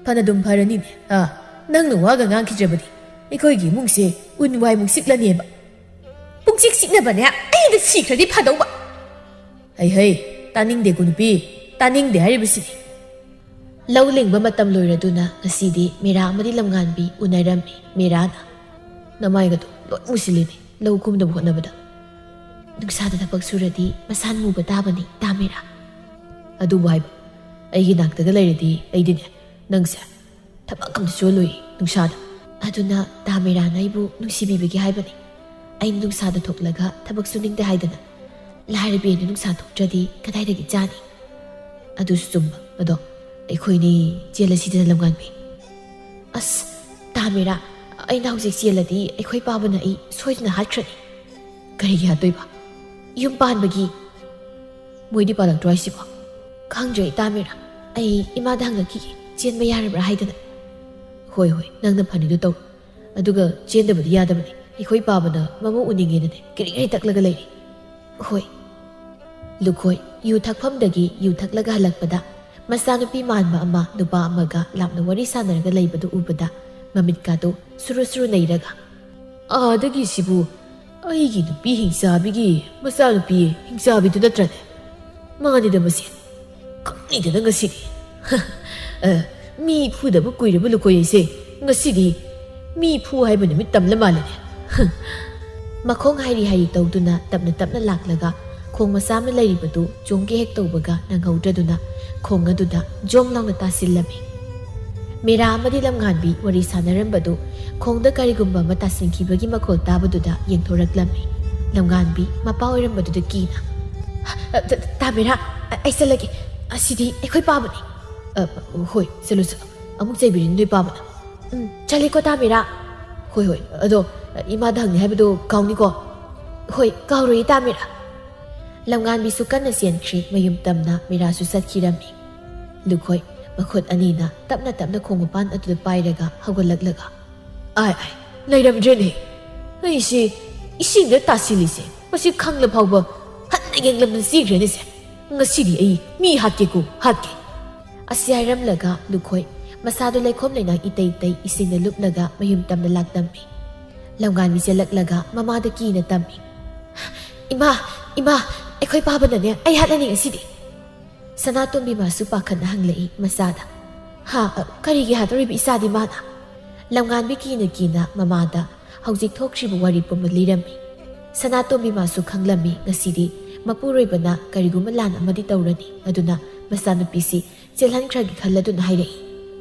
ꯐꯅꯗꯨꯝ ꯐꯔꯅꯤꯅꯦ, ꯑꯥ, ꯅꯪꯅ ꯋꯥꯒ ꯉꯥꯡꯈꯤꯗ꯭ꯔꯕꯗꯤ ꯑꯩꯈꯣꯏꯒꯤ ꯏꯃꯨꯡꯁꯦ ꯎꯟ ꯋꯥꯏꯃꯨꯛ ꯆꯤꯛꯂꯅꯦꯕ꯫ ꯄꯨꯡꯆꯤꯛ ꯆꯤꯛꯅꯕꯅꯦ, ꯑꯩꯗ ꯁꯤꯈ꯭ꯔꯗꯤ ꯐꯗꯧꯕ꯫ ꯍꯩ ꯍꯩ, ꯇꯥꯅꯤꯡꯗꯦꯀꯣ ꯅꯨꯄꯤ, ꯇꯥꯅꯤꯡꯗꯦ ꯍꯥꯏꯔꯤꯕꯁꯤꯅꯤ꯫ ꯂꯧ ꯂꯤꯡꯕ ꯃꯇꯝ ꯂꯣꯏꯔꯗꯨꯅ ꯉꯁꯤꯗꯤ ꯃꯤꯔꯥ ꯑꯃꯗꯤ ꯂꯝꯉꯥꯟꯕꯤ ꯎꯅꯔꯝꯃꯤ꯫ ꯃꯤꯔꯥꯅ, "ꯅꯃꯥꯏꯒꯗꯣ ꯂꯣꯏ ꯃꯨꯁꯤꯜꯂꯤꯅꯦ, ꯂꯧ ꯀꯨꯝꯅꯕ ꯍꯣꯠꯅꯕꯗ꯫ ꯅꯨꯡꯁꯥꯗ ꯊꯕꯛ ꯁꯨꯔꯗꯤ ꯃꯁꯥ ꯃꯨꯕ ꯇꯥꯕꯅꯤ, ꯇꯥ ꯃꯤꯔꯥ?" ꯑꯗꯨꯕꯨ ꯍꯥꯏꯕ, ꯑꯩꯒꯤ ꯅꯥꯛꯇꯒ ꯂꯩꯔꯗꯤ ꯑꯩꯗꯤꯅꯦ, ꯅꯪꯁꯦ ꯊꯕꯛ ꯑꯝꯇ ꯁꯨꯍꯜꯂꯣꯏ ꯅꯨꯡꯁꯥꯗ꯫ ꯑꯗꯨꯅ ꯇꯥ ꯃꯤꯔꯥꯅ ꯑꯩꯕꯨ ꯅꯨꯡꯁꯤꯕꯤꯕꯒꯤ ꯍꯥꯏꯕꯅꯤ꯫ ꯑꯩꯅ ꯅꯨꯡꯁꯥꯗ ꯊꯣꯛꯂꯒ ꯊꯕꯛ ꯁꯨꯅꯤꯡꯗꯦ ꯍꯥꯏꯗꯅ꯫ ꯂꯥꯏꯔꯕꯤ ꯑꯩꯅ ꯅꯨꯡꯁꯥ ꯊꯣꯛꯇ꯭ꯔꯗꯤ ꯀꯗꯥꯏꯗꯒꯤ ꯆꯥꯅꯤ? ꯑꯗꯨꯁꯨ ꯆꯨꯝꯕ꯫ ꯑꯗꯣ ꯑꯩꯈꯣꯏꯅꯤ ꯆꯦꯜꯂꯁꯤꯗꯅ, ꯂꯝꯉꯥꯟꯕꯤ꯫ ꯑꯁ, ꯇꯥ ꯃꯤꯔꯥ, ꯑꯩꯅ ꯍꯧꯖꯤꯛ ꯆꯦꯜꯂꯗꯤ ꯑꯩꯈꯣꯏ ꯄꯥꯕꯅ ꯑꯩ ꯁꯣꯏꯗꯅ ꯍꯥꯠꯈ꯭ꯔꯅꯤ꯫ ꯀꯔꯤꯒꯤ ꯍꯥꯠꯇꯣꯏꯕ? ꯌꯨꯝ ꯄꯥꯟꯕꯒꯤ꯫ ꯃꯣꯏꯗꯤ ꯄꯥꯜꯂꯛꯇ꯭ꯔꯣ ꯍꯥꯏꯁꯤꯕꯣ? ꯈꯪꯗ꯭ꯔꯦ, ꯏꯇꯥ ꯃꯤꯔꯥ꯫ ꯑꯩ ꯏꯃꯥꯗ ꯍꯪꯉꯛꯈꯤꯒꯦ, ꯆꯦꯟꯕ ꯌꯥꯔꯕ꯭ꯔꯥ ꯍꯥꯏꯗꯅ꯫ ꯍꯣꯏ, ꯍꯣꯏ, ꯅꯪꯅ ꯐꯅꯤꯗꯣ ꯇꯧꯔꯣ꯫ ꯑꯗꯨꯒ ꯆꯦꯟꯗꯕꯗꯤ ꯌꯥꯗꯕꯅꯤ꯫ ꯑꯩꯈꯣꯏ ꯄꯥꯕꯅ ꯃꯃꯧ ꯎꯅꯤꯡꯉꯦꯅꯅꯦ ꯀꯤꯔꯤ ꯀꯤꯔꯤ ꯇꯛꯂꯒ ꯂꯩꯔꯤ꯫ ꯍꯣꯏ꯫ ꯂꯨꯈꯣꯏ ꯌꯨ ꯊꯛꯐꯝꯗꯒꯤ ꯌꯨ ꯊꯛꯂꯒ ꯍꯜꯂꯛꯄꯗ ꯃꯆꯥꯅꯨꯄꯤ ꯃꯥꯟꯕ ꯑꯃ ꯅꯨꯄꯥ ꯑꯃꯒ ꯂꯥꯞꯅ ꯋꯥꯔꯤ ꯁꯥꯟꯅꯔꯒ ꯂꯩꯕꯗꯨ ꯎꯕꯗ ꯃꯃꯤꯠꯀꯥꯗꯨ ꯁꯨꯔꯨ ꯁꯨꯔꯨ ꯅꯩꯔꯒ, "ꯑꯥꯗꯒꯤ ꯁꯤꯕꯨ ꯑꯩꯒꯤ ꯅꯨꯄꯤ ꯍꯤꯡꯆꯥꯕꯤꯒꯤ ꯃꯆꯥꯅꯨꯄꯤ ꯍꯤꯡꯆꯥꯕꯤꯗꯨ ꯅꯠꯇ꯭ꯔꯅꯦ? ꯃꯥꯅꯤꯗ ꯃꯁꯤ꯫ ꯈꯪꯅꯤꯡꯗꯅ ꯉꯁꯤꯗꯤ꯫ ꯑ, ꯃꯤ ꯐꯨꯗꯕ ꯀꯨꯏꯔꯕ ꯂꯨꯈꯣꯏ ꯑꯩꯁꯦ ꯉꯁꯤꯗꯤ ꯃꯤ ꯐꯨ ꯍꯥꯏꯕ ꯅꯨꯃꯤꯠ ꯇꯝꯂ ꯃꯥꯜꯂꯦꯅꯦ꯫ ꯃꯈꯣꯡ ꯍꯥꯏꯔꯤ ꯍꯥꯏꯔꯤ ꯇꯧꯗꯨꯅ ꯇꯞꯅ ꯇꯞꯅ ꯂꯥꯛꯂꯒ ꯈꯣꯡ ꯃꯆꯥ ꯑꯃ ꯂꯩꯔꯤꯕꯗꯨ ꯆꯣꯡꯒꯦ ꯍꯦꯛ ꯇꯧꯕꯒ ꯅꯪꯍꯧꯗ꯭ꯔꯗꯨꯅ ꯈꯣꯡ ꯑꯗꯨꯗ ꯖꯣꯝ ꯂꯥꯎꯅ ꯇꯥꯁꯤꯜꯂꯝꯃꯤ꯫ ꯃꯤꯔꯥ ꯑꯃꯗꯤ ꯂꯝꯉꯥꯟꯕꯤ ꯋꯥꯔꯤ ꯁꯥꯟꯅꯔꯝꯕꯗꯨ ꯈꯣꯡꯗ ꯀꯔꯤꯒꯨꯝꯕ ꯑꯃ ꯇꯥꯁꯤꯟꯈꯤꯕꯒꯤ ꯃꯈꯣꯜ ꯇꯥꯕꯗꯨꯗ ꯌꯦꯡꯊꯣꯔꯛꯂꯝꯃꯤ꯫ ꯂꯝꯉꯥꯟꯕꯤ ꯃꯄꯥ ꯑꯣꯏꯔꯝꯕꯗꯨꯗ ꯀꯤꯅ, "ꯑ, ꯇ-, ꯇꯥ ꯃꯤꯔꯥ, ꯑ-, ꯑꯩ ꯆꯠꯂꯒꯦ꯫ ꯑꯁꯤꯗꯤ ꯑꯩꯈꯣꯏ ꯄꯥꯕꯅꯤ꯫" "ꯑ, ꯍꯣꯏ, ꯆꯠꯂꯨ, ꯆꯠꯂꯨ꯫ ꯑꯃꯨꯛ ꯆꯩꯕꯤꯔꯤ ꯅꯣꯏ ꯄꯥꯕꯅ꯫" "ꯎꯝ, ꯆꯠꯂꯤꯀꯣ ꯇꯥ ꯃꯤꯔꯥ꯫" "ꯍꯣꯏ, ꯍꯣꯏ, ꯑꯗꯣ ꯏꯃꯥꯗ ꯍꯪꯅꯤ ꯍꯥꯏꯕꯗꯣ ꯀꯥꯎꯅꯤꯀꯣ꯫" "ꯍꯣꯏ, ꯀꯥꯎꯔꯣꯏꯌꯦ ꯇꯥ ꯃꯤꯔꯥ꯫" ꯂꯝꯉꯥꯟꯕꯤꯁꯨ ꯀꯟꯅ ꯆꯦꯟꯈ꯭ꯔꯤ, ꯃꯌꯨꯝ ꯇꯝꯅ ꯃꯤꯔꯥꯁꯨ ꯆꯠꯈꯤꯔꯝꯃꯤ꯫ ꯂꯨꯈꯣꯏ ꯃꯈꯨꯠ ꯑꯅꯤꯅ ꯇꯞꯅ ꯇꯞꯅ ꯈꯣꯡ ꯃꯄꯥꯟ ꯑꯗꯨꯗ ꯄꯥꯏꯔꯒ ꯍꯧꯒꯠꯂꯛꯂꯒ, "ꯑꯥꯏ, ꯑꯥꯏ, ꯂꯩꯔꯝꯗ꯭ꯔꯦꯅꯦ꯫ ꯑꯩꯁꯦ ꯏꯁꯤꯡꯗ ꯇꯥꯁꯤꯜꯂꯤꯁꯦ ꯃꯁꯤ ꯈꯪꯂ ꯐꯥꯎꯕ ꯍꯟꯅ ꯌꯦꯡꯂꯝꯅ ꯆꯦꯟꯈ꯭ꯔꯦꯅꯦꯁꯦ꯫ ꯉꯁꯤꯗꯤ ꯑꯩ ꯃꯤ ꯍꯥꯠꯀꯦꯀꯣ, ꯍꯥꯠꯀꯦ꯫" ꯑꯁꯤ ꯍꯥꯏꯔꯝꯂꯒ ꯂꯨꯈꯣꯏ ꯃꯁꯥꯗꯨ ꯂꯩꯈꯣꯝ ꯂꯩꯅꯥꯡ ꯏꯇꯩ ꯇꯩ ꯏꯁꯤꯡꯗ ꯂꯨꯞꯂꯒ ꯃꯌꯨꯝ ꯇꯝꯅ ꯂꯥꯛꯇꯝꯃꯤ꯫ ꯂꯝꯉꯥꯟꯕꯤ ꯆꯦꯜꯂꯛꯂꯒ ꯃꯃꯥꯗ ꯀꯤꯅ ꯇꯝꯃꯤ꯫ "ꯏꯃꯥ, ꯏꯃꯥ, ꯑꯩꯈꯣꯏ ꯄꯥꯕꯅꯅꯦ ꯑꯩ ꯍꯥꯠꯂꯅꯤ ꯉꯁꯤꯗꯤ꯫" ꯁꯅꯥꯇꯣꯝꯕꯤ ꯃꯥꯁꯨ ꯄꯥꯈꯠꯅ ꯍꯪꯂꯛꯏ ꯃꯆꯥꯗ꯫ "ꯍꯥ, ꯀꯔꯤꯒꯤ ꯍꯥꯠꯇꯧꯔꯤꯕ ꯏꯆꯥꯗꯤ ꯃꯥꯅ?" ꯂꯝꯉꯥꯟꯕꯤ ꯀꯤꯅ ꯀꯤꯅ ꯃꯃꯥꯗ ꯍꯧꯖꯤꯛ ꯊꯣꯛꯈ꯭ꯔꯤꯕ ꯋꯥꯔꯤ ꯄꯨꯝꯕ ꯂꯤꯔꯝꯃꯤ꯫ ꯁꯅꯥꯇꯣꯝꯕꯤ ꯃꯥꯁꯨ ꯈꯪꯂꯝꯃꯤ ꯉꯁꯤꯗꯤ ꯃꯄꯨꯔꯣꯏꯕꯅ ꯀꯔꯤꯒꯨꯝꯕ ꯂꯥꯟ ꯑꯃꯗꯤ ꯇꯧꯔꯅꯤ, ꯑꯗꯨꯅ ꯃꯆꯥꯅꯨꯄꯤꯁꯤ ꯆꯦꯜꯍꯟꯈ꯭ꯔꯒꯦ ꯈꯜꯂꯗꯨꯅ ꯍꯥꯏꯔꯛꯏ꯫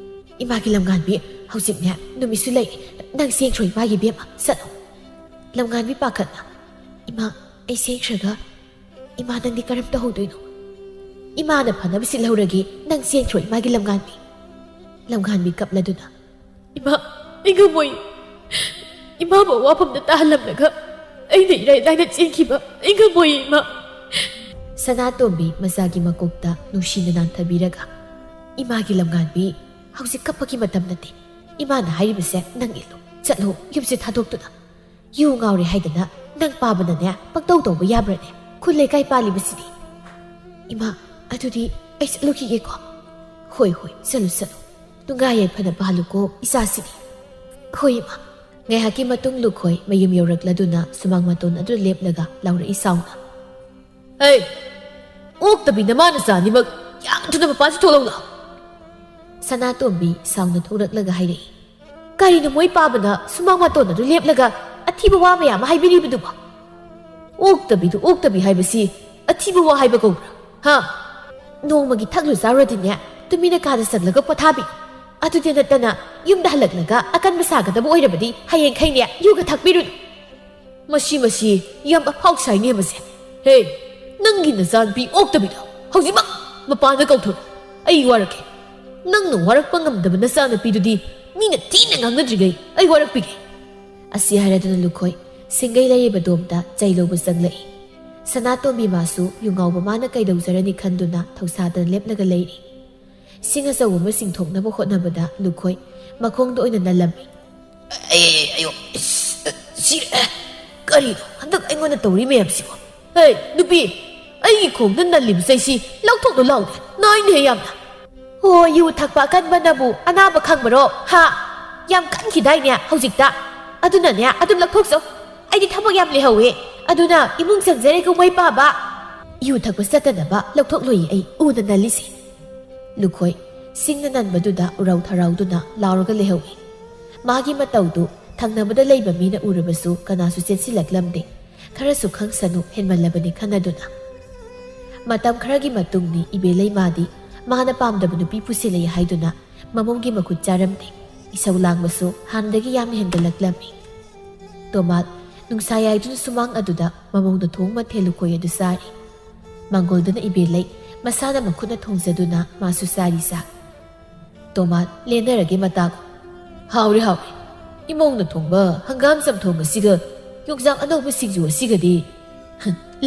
"ꯏꯃꯥꯒꯤ ꯂꯝꯉꯥꯟꯕꯤ, ꯍꯧꯖꯤꯛꯅꯦ ꯅꯨꯃꯤꯠꯁꯨ ꯂꯩ, ꯅꯪ ꯆꯦꯟꯈ꯭ꯔꯣ ꯏꯃꯥꯒꯤ ꯏꯕꯦꯝꯃ, ꯆꯠꯂꯣ꯫" ꯂꯝꯉꯥꯟꯕꯤ ꯄꯥꯈꯠꯅ, "ꯏꯃꯥ, ꯑꯩ ꯆꯦꯟꯈ꯭ꯔꯒ ꯏꯃꯥ ꯅꯪꯗꯤ ꯀꯔꯝ ꯇꯧꯍꯧꯗꯣꯏꯅꯣ? ꯏꯃꯥꯅ ꯐꯅꯕ ꯁꯤꯜꯍꯧꯔꯒꯦ, ꯅꯪ ꯆꯦꯟꯈ꯭ꯔꯣ ꯏꯃꯥꯒꯤ ꯂꯝꯉꯥꯟꯕꯤ꯫" ꯂꯝꯉꯥꯟꯕꯤ ꯀꯞꯂꯗꯨꯅ, "ꯏꯃꯥ, ꯑꯩ ꯉꯝꯃꯣꯏ꯫ ꯏꯃꯥꯕꯨ ꯑꯋꯥꯐꯝꯗ ꯇꯥꯍꯜꯂꯝꯂꯒ ꯑꯩꯅ ꯏꯔꯥꯏ ꯂꯥꯏꯅ ꯆꯦꯟꯈꯤꯕ ꯑꯩ ꯉꯝꯃꯣꯏ ꯏꯃꯥ꯫" ꯁꯅꯥꯇꯣꯝꯕꯤ ꯃꯆꯥꯒꯤ ꯃꯀꯣꯛꯇ ꯅꯨꯡꯁꯤꯅ ꯅꯥꯟꯊꯕꯤꯔꯒ, "ꯏꯃꯥꯒꯤ ꯂꯝꯉꯥꯟꯕꯤ, ꯍꯧꯖꯤꯛ ꯀꯞꯄꯒꯤ ꯃꯇꯝ ꯅꯠꯇꯦ꯫ ꯏꯃꯥꯅ ꯍꯥꯏꯔꯤꯕꯁꯦ ꯅꯪ ꯏꯜꯂꯨ꯫ ꯆꯠꯂꯣ, ꯌꯨꯝꯁꯦ ꯊꯥꯗꯣꯛꯇꯨꯅ꯫ ꯌꯨ ꯉꯥꯎꯔꯦ ꯍꯥꯏꯗꯅ ꯅꯪ ꯄꯥꯕꯅꯅꯦ ꯄꯪꯇꯧ ꯇꯧꯕ ꯌꯥꯕ꯭ꯔꯅꯦ? ꯈꯨꯜ ꯂꯩꯀꯥꯏ ꯄꯥꯜꯂꯤꯕꯁꯤꯗꯤ꯫" "ꯏꯃꯥ, ꯑꯗꯨꯗꯤ ꯑꯩ ꯆꯠꯂꯨꯈꯤꯒꯦꯀꯣ꯫" "ꯍꯣꯏ, ꯍꯣꯏ, ꯆꯠꯂꯨ, ꯆꯠꯂꯨ꯫ ꯅꯨꯡꯉꯥꯏ ꯌꯥꯏꯐꯅ ꯄꯥꯜꯂꯨꯀꯣ ꯏꯆꯥꯁꯤꯗꯤ꯫" "ꯍꯣꯏ, ꯏꯃꯥ꯫" ꯉꯥꯏꯍꯥꯛꯀꯤ ꯃꯇꯨꯡ ꯂꯨꯈꯣꯏ ꯃꯌꯨꯝ ꯌꯧꯔꯛꯂꯗꯨꯅ ꯁꯨꯃꯥꯡ ꯃꯇꯣꯟ ꯑꯗꯨꯗ ꯂꯦꯞꯂꯒ ꯂꯥꯎꯔꯛꯏ ꯁꯥꯎꯅ, "ꯍꯩ! ꯑꯣꯛꯇꯕꯤ ꯅꯃꯥ ꯅꯆꯥ ꯑꯅꯤꯃꯛ ꯌꯥꯝ ꯊꯨꯅ ꯃꯄꯥꯟꯁꯤ ꯊꯣꯛꯂꯛꯎ ꯂꯥꯎ!" ꯁꯅꯥꯇꯣꯝꯕꯤ ꯁꯥꯎꯅ ꯊꯣꯛꯂꯛꯂꯒ ꯍꯥꯏꯔꯛꯏ꯫ ꯀꯔꯤꯅꯣ ꯃꯣꯏ ꯄꯥꯕꯅ ꯁꯨꯃꯥꯡ ꯃꯇꯣꯟ ꯑꯗꯨ ꯂꯦꯞꯂꯒ ꯑꯊꯤꯕ ꯋꯥ ꯃꯌꯥꯝ ꯑꯃ ꯍꯥꯏꯕꯤꯔꯤꯕꯗꯨꯕꯣ? ꯑꯣꯛꯇꯕꯤꯗꯨ ꯑꯣꯛꯇꯕꯤ ꯍꯥꯏꯕꯁꯤ ꯑꯊꯤꯕ ꯋꯥ ꯍꯥꯏꯕ ꯀꯧꯕ꯭ꯔꯥ? ꯍꯥ? ꯅꯣꯡꯃꯒꯤ ꯊꯛꯂꯨ ꯆꯥꯔꯨꯔꯗꯤꯅꯦ, ꯇꯨꯃꯤꯟꯅ ꯀꯥꯗ ꯆꯪꯂꯒ ꯄꯣꯊꯥꯕꯤ꯫ ꯑꯗꯨꯗ ꯅꯠꯇꯅ ꯌꯨꯝꯗ ꯍꯜꯂꯛꯂꯒ ꯑꯀꯟꯕ ꯁꯥꯒꯗꯕ ꯑꯣꯏꯔꯕꯗꯤ ꯍꯌꯦꯡꯈꯩꯅꯦ ꯌꯨꯒ ꯊꯛꯄꯤꯔꯨꯅꯨ꯫ ꯃꯁꯤ, ꯃꯁꯤ ꯌꯥꯝ ꯑꯐꯥꯎ ꯁꯥꯏꯅꯦ ꯃꯁꯦ꯫ ꯍꯦ, ꯅꯪꯒꯤ ꯅꯆꯥꯅꯨꯄꯤ ꯑꯣꯛꯇꯕꯤꯗꯣ ꯍꯧꯖꯤꯛꯃꯛ ꯃꯄꯥꯟꯗ ꯀꯧꯊꯣꯔꯛꯎ꯫ ꯑꯩ ꯋꯥꯔꯛꯀꯦ꯫ ꯅꯪꯅ ꯋꯥꯔꯛꯄ ꯉꯝꯗꯕ ꯅꯆꯥꯅꯨꯄꯤꯗꯨꯗꯤ ꯃꯤꯅ ꯊꯤꯅ ꯉꯥꯡꯅꯗ꯭ꯔꯤꯉꯩ ꯑꯩ ꯋꯥꯔꯛꯄꯤꯒꯦ꯫ ꯑꯁꯤ ꯍꯥꯏꯔꯗꯨꯅ ꯂꯨꯈꯣꯏ ꯁꯤꯡꯒꯩ ꯂꯩꯔꯤꯕ ꯗꯣꯝꯗ ꯆꯩ ꯂꯧꯕ ꯆꯪꯂꯛꯏ꯫ ꯁꯅꯥꯇꯣꯝꯕꯤ ꯃꯥꯁꯨ ꯌꯨ ꯉꯥꯎꯕ ꯃꯥꯅ ꯀꯩꯗꯧꯖꯔꯅꯤ ꯈꯟꯗꯨꯅ ꯊꯧꯁꯥꯗꯅ ꯂꯦꯞꯂꯒ ꯂꯩꯔꯤ꯫ ꯁꯤꯡ ꯑꯆꯧꯕ ꯑꯃ ꯆꯤꯡꯊꯣꯛꯅꯕ ꯍꯣꯠꯅꯕꯗ ꯂꯨꯈꯣꯏ ꯃꯈꯣꯡꯗ ꯑꯣꯏꯅ ꯅꯜꯂꯝꯃꯤ꯫ ꯑꯩ, ꯑꯌꯣ, ꯏꯁ, ꯁꯤꯔꯦ꯫ ꯀꯔꯤꯅꯣ ꯍꯟꯗꯛ ꯑꯩꯉꯣꯟꯗ ꯇꯧꯔꯤ ꯃꯌꯥꯝꯁꯤꯕꯣ? ꯍꯦ, ꯅꯨꯄꯤ, ꯑꯩꯒꯤ ꯈꯣꯡꯗ ꯅꯜꯂꯤꯕ ꯆꯩꯁꯤ ꯂꯧꯊꯣꯛꯂꯣ ꯂꯥꯎꯅꯦ, ꯅꯥꯏꯅꯦꯍꯦ ꯌꯥꯝꯅ꯫ ꯍꯣ, ꯌꯨ ꯊꯛꯄ ꯑꯀꯟꯕꯅꯕꯨ ꯑꯅꯥꯕ ꯈꯪꯕꯔꯣ? ꯍꯥ? ꯌꯥꯝ ꯀꯟꯈꯤꯗꯥꯏꯅꯦ ꯍꯧꯖꯤꯛꯇ? ꯑꯗꯨꯅꯅꯦ, ꯑꯗꯨꯝ ꯂꯧꯊꯣꯛꯆꯧ꯫ ꯑꯩꯗꯤ ꯊꯕꯛ ꯌꯥꯝ ꯂꯩꯍꯧꯋꯦ꯫ ꯑꯗꯨꯅ ꯏꯃꯨꯡ ꯆꯪꯖꯔꯦ ꯀꯨꯝꯍꯩ ꯄꯥꯕ꯫ ꯌꯨ ꯊꯛꯄ ꯆꯠꯇꯅꯕ ꯂꯧꯊꯣꯛꯂꯣꯏꯌꯦ ꯑꯩ, ꯎꯅ ꯅꯜꯂꯤꯁꯦ꯫ ꯂꯨꯈꯣꯏ ꯁꯤꯡꯅ ꯅꯟꯕꯗꯨꯗ ꯎꯔꯥꯎ ꯊꯔꯥꯎꯗꯨꯅ ꯂꯥꯎꯔꯒ ꯂꯩꯍꯧꯏ꯫ ꯃꯥꯒꯤ ꯃꯇꯧꯗꯨ ꯊꯪꯅꯕꯗ ꯂꯩꯕ ꯃꯤꯅ ꯎꯔꯕꯁꯨ ꯀꯅꯥꯁꯨ ꯆꯦꯟꯁꯤꯜꯂꯛꯂꯝꯗꯦ꯫ ꯈꯔꯁꯨ ꯈꯪꯁꯅꯨ, ꯍꯦꯟꯃꯜꯂꯕꯅꯤ ꯈꯟꯅꯗꯨꯅ꯫ ꯃꯇꯝ ꯈꯔꯒꯤ ꯃꯇꯨꯡꯅꯤ ꯏꯕꯦꯂꯩꯃꯥꯗꯤ ꯃꯥꯅ ꯄꯥꯝꯗꯕ ꯅꯨꯄꯤ ꯄꯨꯁꯤꯜꯂꯛꯏ ꯍꯥꯏꯗꯨꯅ ꯃꯃꯧꯒꯤ ꯃꯈꯨꯠ ꯆꯥꯔꯝꯗꯦ꯫ ꯏꯁꯧ ꯂꯥꯡꯕꯁꯨ ꯍꯥꯟꯅꯗꯒꯤ ꯌꯥꯝꯅ ꯍꯦꯟꯒꯠꯂꯛꯂꯝꯃꯤ꯫ ꯇꯣꯃꯥꯠ ꯅꯨꯡꯁꯥ ꯌꯥꯏꯗꯨꯅ ꯁꯨꯃꯥꯡ ꯑꯗꯨꯗ ꯃꯃꯧꯅ ꯊꯣꯡ ꯃꯊꯦꯜ ꯂꯨꯈꯣꯏ ꯑꯗꯨ ꯆꯥꯔꯤ꯫ ꯃꯥꯡꯒꯣꯜꯗꯨꯅ ꯏꯕꯦꯂꯩ ꯃꯁꯥꯅ ꯃꯈꯨꯠꯅ ꯊꯣꯡꯖꯗꯨꯅ ꯃꯥꯁꯨ ꯆꯥꯔꯤ ꯆꯥꯛ꯫ ꯇꯣꯃꯥꯠ ꯂꯦꯟꯅꯔꯒꯦ ꯃꯇꯥꯒꯨꯝ꯫ ꯍꯥꯎꯔꯦ, ꯍꯥꯎꯔꯦ꯫ ꯏꯃꯧꯅ ꯊꯣꯡꯕ ꯍꯪꯒꯥꯝ ꯆꯝꯊꯣꯡ ꯑꯁꯤꯒ ꯌꯣꯡꯆꯥꯛ ꯑꯅꯧꯕ ꯁꯤꯡꯖꯨ ꯑꯁꯤꯒꯗꯤ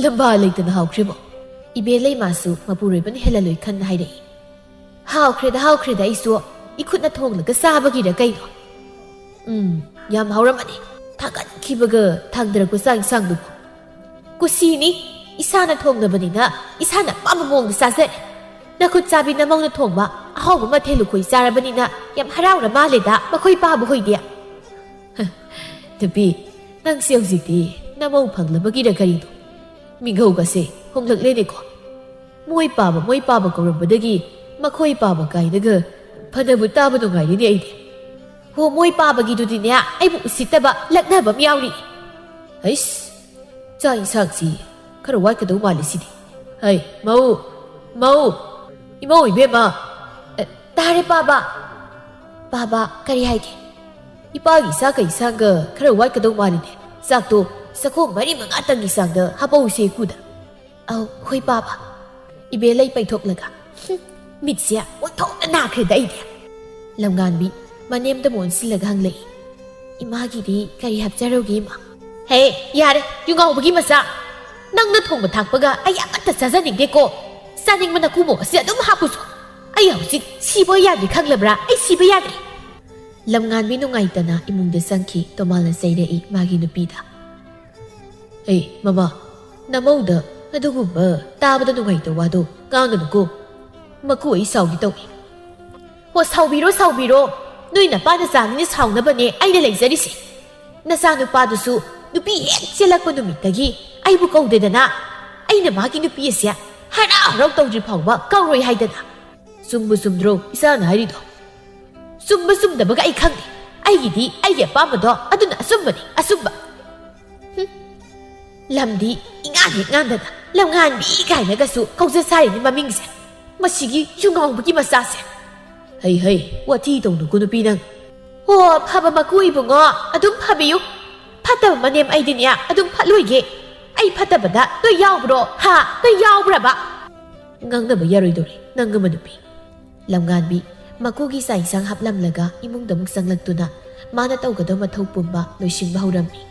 ꯂꯝꯕꯥ ꯂꯩꯇꯅ ꯍꯥꯎꯈ꯭ꯔꯦꯕꯣ꯫ ꯏꯕꯦꯂꯩꯃꯥꯁꯨ ꯃꯄꯨꯔꯣꯏꯕꯅ ꯍꯦꯜꯍꯜꯂꯣꯏ ꯈꯟꯅ ꯍꯥꯏꯔꯛꯏ꯫ ꯍꯥꯎꯈ꯭ꯔꯦꯗ, ꯍꯥꯎꯈ꯭ꯔꯦꯗ, ꯑꯩꯁꯨ ꯏꯈꯨꯠꯅ ꯊꯣꯡꯂꯒ ꯆꯥꯕꯒꯤꯔ ꯀꯩꯅꯣ? ꯎꯝ, ꯌꯥꯝ ꯍꯥꯎꯔꯝꯃꯅꯤ꯫ ꯊꯥꯡꯒꯠꯈꯤꯕꯒ ꯊꯥꯡꯗꯔꯛꯄ ꯆꯥꯛ ꯏꯟꯁꯥꯡꯗꯨꯕꯨ꯫ ꯀꯨꯁꯤꯅꯤ, ꯏꯁꯥꯅ ꯊꯣꯡꯅꯕꯅꯤꯅ ꯏꯁꯥꯅ ꯑꯄꯥꯝꯕ ꯃꯑꯣꯡꯗ ꯆꯥꯖꯔꯦ꯫ ꯅꯈꯨꯠ ꯆꯥꯕꯤ ꯅꯃꯧꯅ ꯊꯣꯡꯕ ꯑꯍꯥꯎꯕ ꯃꯊꯦꯜ ꯂꯨꯈꯣꯏ ꯆꯥꯔꯕꯅꯤꯅ ꯌꯥꯝ ꯍꯔꯥꯎꯔ ꯃꯥꯜꯂꯦꯗ ꯃꯈꯣꯏ ꯄꯥꯕ ꯍꯣꯏꯗꯤ꯫ ꯍ, ꯅꯨꯄꯤ, ꯅꯪꯁꯦ ꯍꯧꯖꯤꯛꯇꯤ ꯅꯃꯧ ꯐꯪꯂꯕꯒꯤꯔ ꯀꯔꯤꯅꯣ? ꯃꯤꯡꯒꯧꯒꯁꯦ ꯍꯣꯡꯂꯛꯂꯦꯅꯦꯀꯣ꯫ ꯃꯣꯏ ꯄꯥꯕ, ꯃꯣꯏ ꯄꯥꯕ ꯀꯧꯔꯝꯕꯗꯒꯤ ꯃꯈꯣꯏ ꯄꯥꯕ ꯀꯥꯏꯅꯒ ꯐꯅꯕꯨ ꯇꯥꯕ ꯅꯨꯡꯉꯥꯏꯔꯤꯅꯦ ꯑꯩꯗꯤ꯫ ꯍꯣ, ꯃꯣꯏ ꯄꯥꯕꯒꯤꯗꯨꯗꯤꯅꯦ, ꯑꯩꯕꯨ ꯎꯁꯤꯠꯇꯕ ꯂꯛꯅꯕ ꯑꯃ ꯌꯥꯎꯔꯤ꯫ ꯑꯩꯁ, ꯆꯥꯛ ꯏꯟꯁꯥꯡꯁꯤ ꯈꯔ ꯋꯥꯠꯀꯗꯧ ꯃꯥꯜꯂꯤ ꯁꯤꯗꯤ꯫ ꯍꯩ, ꯃꯧ, ꯃꯧ, ꯏꯃꯧ ꯏꯕꯦꯝꯃ꯫ ꯑꯦ, ꯇꯥꯔꯦ ꯄꯥꯕ꯫ ꯄꯥꯕ, ꯀꯔꯤ ꯍꯥꯏꯒꯦ? ꯏꯄꯥꯒꯤ ꯆꯥꯛꯀ ꯏꯟꯁꯥꯡꯒ ꯈꯔ ꯋꯥꯠꯀꯗꯧ ꯃꯥꯜꯂꯤꯅꯦ꯫ ꯆꯥꯛꯇꯣ ꯆꯥꯛꯈꯣꯝ ꯃꯔꯤ ꯃꯉꯥꯇꯪꯒꯤ ꯆꯥꯡꯗ ꯍꯥꯄꯧꯁꯦ ꯏꯀꯨꯗ꯫ ꯑꯧ, ꯍꯣꯏ ꯄꯥꯕ꯫ ꯏꯕꯦꯂꯩ ꯄꯩꯊꯣꯛꯂꯒ, "ꯍꯨꯝ, ꯃꯤꯠꯁꯦ ꯑꯣꯟꯊꯣꯛꯅ ꯅꯥꯈ꯭ꯔꯦꯗ ꯑꯩꯗꯤ꯫" ꯂꯝꯉꯥꯟꯕꯤ ꯃꯅꯦꯝꯗ ꯑꯃꯨꯛ ꯑꯣꯟꯁꯤꯜꯂꯒ ꯍꯪꯂꯛꯏ, "ꯏꯃꯥꯒꯤꯗꯤ ꯀꯔꯤ ꯍꯥꯞꯆꯔꯧꯒꯦ ꯏꯃꯥ?" "ꯍꯦ, ꯌꯥꯔꯦ, ꯌꯨ ꯉꯥꯎꯕꯒꯤ ꯃꯆꯥ꯫ ꯅꯪꯅ ꯊꯣꯡꯕ ꯊꯥꯛꯄꯒ ꯑꯩ ꯑꯃꯠꯇ ꯆꯥꯖꯅꯤꯡꯗꯦꯀꯣ꯫ ꯆꯥꯅꯤꯡꯕ ꯅꯀꯨ ꯃꯣꯔꯣꯛ ꯑꯁꯤ ꯑꯗꯨꯝ ꯍꯥꯞꯄꯨꯁꯨ꯫ ꯑꯩ ꯍꯧꯖꯤꯛ ꯁꯤꯕ ꯌꯥꯗ꯭ꯔꯤ ꯈꯪꯂꯕ꯭ꯔꯥ? ꯑꯩ ꯁꯤꯕ ꯌꯥꯗ꯭ꯔꯤ꯫" ꯂꯝꯉꯥꯟꯕꯤ ꯅꯨꯡꯉꯥꯏꯇꯅ ꯏꯃꯨꯡꯗ ꯆꯪꯈꯤ꯫ ꯇꯣꯃꯥꯜꯅ ꯆꯩꯔꯛꯏ ꯃꯥꯒꯤ ꯅꯨꯄꯤꯗ꯫ "ꯑꯦ, ꯃꯃꯥ, ꯅꯃꯧꯗ ꯑꯗꯨꯒꯨꯝꯕ ꯇꯥꯕꯗ ꯅꯨꯡꯉꯥꯏꯇꯕ ꯋꯥꯗꯣ ꯉꯥꯡꯒꯅꯨꯀꯣ꯫ ꯃꯀꯨ ꯑꯩ ꯁꯥꯎꯒꯦ ꯇꯧꯏ꯫" "ꯍꯣ, ꯁꯥꯎꯕꯤꯔꯣ, ꯁꯥꯎꯕꯤꯔꯣ꯫ ꯅꯣꯏ ꯅꯄꯥ ꯅꯆꯥꯅꯤꯅ ꯁꯥꯎꯅꯕꯅꯦ ꯑꯩꯅ ꯂꯩꯖꯔꯤꯁꯦ꯫ ꯅꯆꯥꯅꯨꯄꯥꯗꯨꯁꯨ ꯅꯨꯄꯤ ꯍꯦꯛ ꯆꯦꯜꯂꯛꯄ ꯅꯨꯃꯤꯠꯇꯒꯤ ꯑꯩꯕꯨ ꯀꯧꯗꯦꯗꯅ꯫ ꯑꯩꯅ ꯃꯥꯒꯤ ꯅꯨꯄꯤ ꯑꯁꯦ ꯍꯔꯥꯎ ꯍꯔꯥꯎ ꯇꯧꯗ꯭ꯔꯤ ꯐꯥꯎꯕ ꯀꯧꯔꯣꯏ ꯍꯥꯏꯗꯅ꯫" "ꯆꯨꯝꯕꯨ ꯆꯨꯝꯗ꯭ꯔꯣ ꯏꯆꯥꯅ ꯍꯥꯏꯔꯤꯗꯣ?" "ꯆꯨꯝꯕ ꯆꯨꯝꯗꯕꯒ ꯑꯩ ꯈꯪꯗꯦ꯫ ꯑꯩꯒꯤꯗꯤ ꯑꯩꯒꯤ ꯑꯄꯥꯝꯕꯗꯣ ꯑꯗꯨꯅ ꯑꯆꯨꯝꯕꯅꯤ, ꯑꯆꯨꯝꯕ꯫" "ꯍꯨꯝ, ꯂꯝꯗꯤ ꯏꯉꯥꯟ ꯍꯦꯛ ꯉꯥꯟꯗꯅ ꯂꯝꯉꯥꯟꯕꯤ ꯀꯥꯏꯅꯒꯁꯨ ꯀꯧꯖ ꯁꯥꯔꯤꯅꯤ ꯃꯃꯤꯡꯁꯦ꯫ ꯃꯁꯤꯒꯤ ꯌꯨ ꯉꯥꯎꯕꯒꯤ ꯃꯆꯥꯁꯦ꯫" "ꯍꯩ ꯍꯩ, ꯋꯥꯊꯤ ꯇꯧꯅꯨꯀꯣ ꯅꯨꯄꯤ ꯅꯪ꯫" "ꯍꯣ, ꯐꯕ ꯃꯀꯨ ꯏꯕꯨꯡꯉꯣ, ꯑꯗꯨꯝ ꯐꯕꯤꯌꯨ꯫ ꯐꯠꯇꯕ ꯃꯅꯦꯝ ꯑꯩꯗꯤꯅꯦ ꯑꯗꯨꯝ ꯐꯠꯂꯣꯏꯒꯦ꯫ ꯑꯩ ꯐꯠꯇꯕꯗ ꯅꯣꯏ ꯌꯥꯎꯕ꯭ꯔꯣ? ꯍꯥ? ꯅꯣꯏ ꯌꯥꯎꯕ꯭ꯔꯕ?" "ꯉꯥꯡꯅꯕ ꯌꯥꯔꯣꯏꯗꯧꯔꯤ ꯅꯪ ꯑꯃ ꯅꯨꯄꯤ꯫" ꯂꯝꯉꯥꯟꯕꯤ ꯃꯀꯨꯒꯤ ꯆꯥꯛ ꯏꯟꯁꯥꯡ ꯍꯥꯞꯂꯝꯂꯒ ꯏꯃꯨꯡꯗ ꯑꯃꯨꯛ ꯆꯪꯂꯛꯇꯨꯅ ꯃꯥꯅ ꯇꯧꯒꯗꯕ ꯃꯊꯧ ꯄꯨꯝꯕ ꯂꯣꯏꯁꯤꯟꯕ ꯍꯧꯔꯝꯃꯤ꯫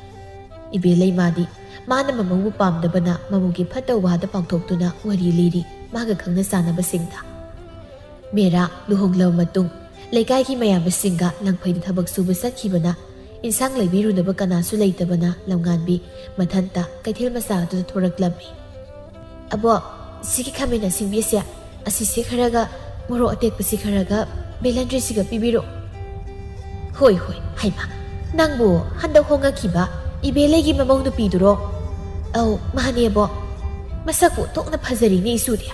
ꯏꯕꯦꯂꯩꯃꯥꯗꯤ ꯃꯥꯅ ꯃꯃꯧꯕꯨ ꯄꯥꯝꯗꯕꯅ ꯃꯃꯧꯒꯤ ꯐꯠꯇꯕ ꯋꯥꯗ ꯄꯥꯎꯊꯣꯛꯇꯨꯅ ꯋꯥꯔꯤ ꯂꯤꯔꯤ ꯃꯥꯒ ꯈꯪꯅ ꯆꯥꯟꯅꯕꯁꯤꯡꯗ꯫ ꯃꯦꯔꯥ ꯂꯨꯍꯣꯡꯂꯕ ꯃꯇꯨꯡ ꯂꯩꯀꯥꯏꯒꯤ ꯃꯌꯥꯝꯕꯁꯤꯡꯒ ꯂꯪꯐꯩꯗ ꯊꯕꯛ ꯁꯨꯕ ꯆꯠꯈꯤꯕꯅ ꯏꯟꯁꯥꯡ ꯂꯩꯕꯤꯔꯨꯅꯕ ꯀꯅꯥꯁꯨ ꯂꯩꯇꯕꯅ ꯂꯝꯉꯥꯟꯕꯤ ꯃꯊꯟꯇ ꯀꯩꯊꯦꯜ ꯃꯆꯥ ꯑꯗꯨꯗ ꯊꯣꯔꯛꯂꯝꯃꯤ꯫ "ꯑꯕꯣꯛ, ꯁꯤꯒꯤ ꯈꯥꯃꯦꯟ ꯑꯁꯤꯟꯕꯤꯁꯦ ꯑꯁꯤꯁꯦ ꯈꯔꯒ ꯃꯣꯔꯣꯛ ꯑꯇꯦꯛꯄꯁꯤ ꯈꯔꯒ ꯕꯦꯂꯟꯗ꯭ꯔꯤꯁꯤꯒ ꯄꯤꯕꯤꯔꯣ꯫" "ꯍꯣꯏ, ꯍꯣꯏ, ꯍꯩꯃꯥ, ꯅꯪꯕꯨ ꯍꯟꯗꯛ ꯍꯣꯡꯉꯛꯈꯤꯕ ꯏꯕꯦꯂꯩꯒꯤ ꯃꯃꯧ ꯅꯨꯄꯤꯗꯨꯔꯣ? ꯑꯧ, ꯃꯥꯅꯦ ꯑꯕꯣꯛ꯫ ꯃꯁꯛꯄꯨ ꯑꯣꯟꯊꯣꯛꯅ ꯐꯖꯔꯤꯅꯦ ꯏꯁꯨꯗꯤ꯫"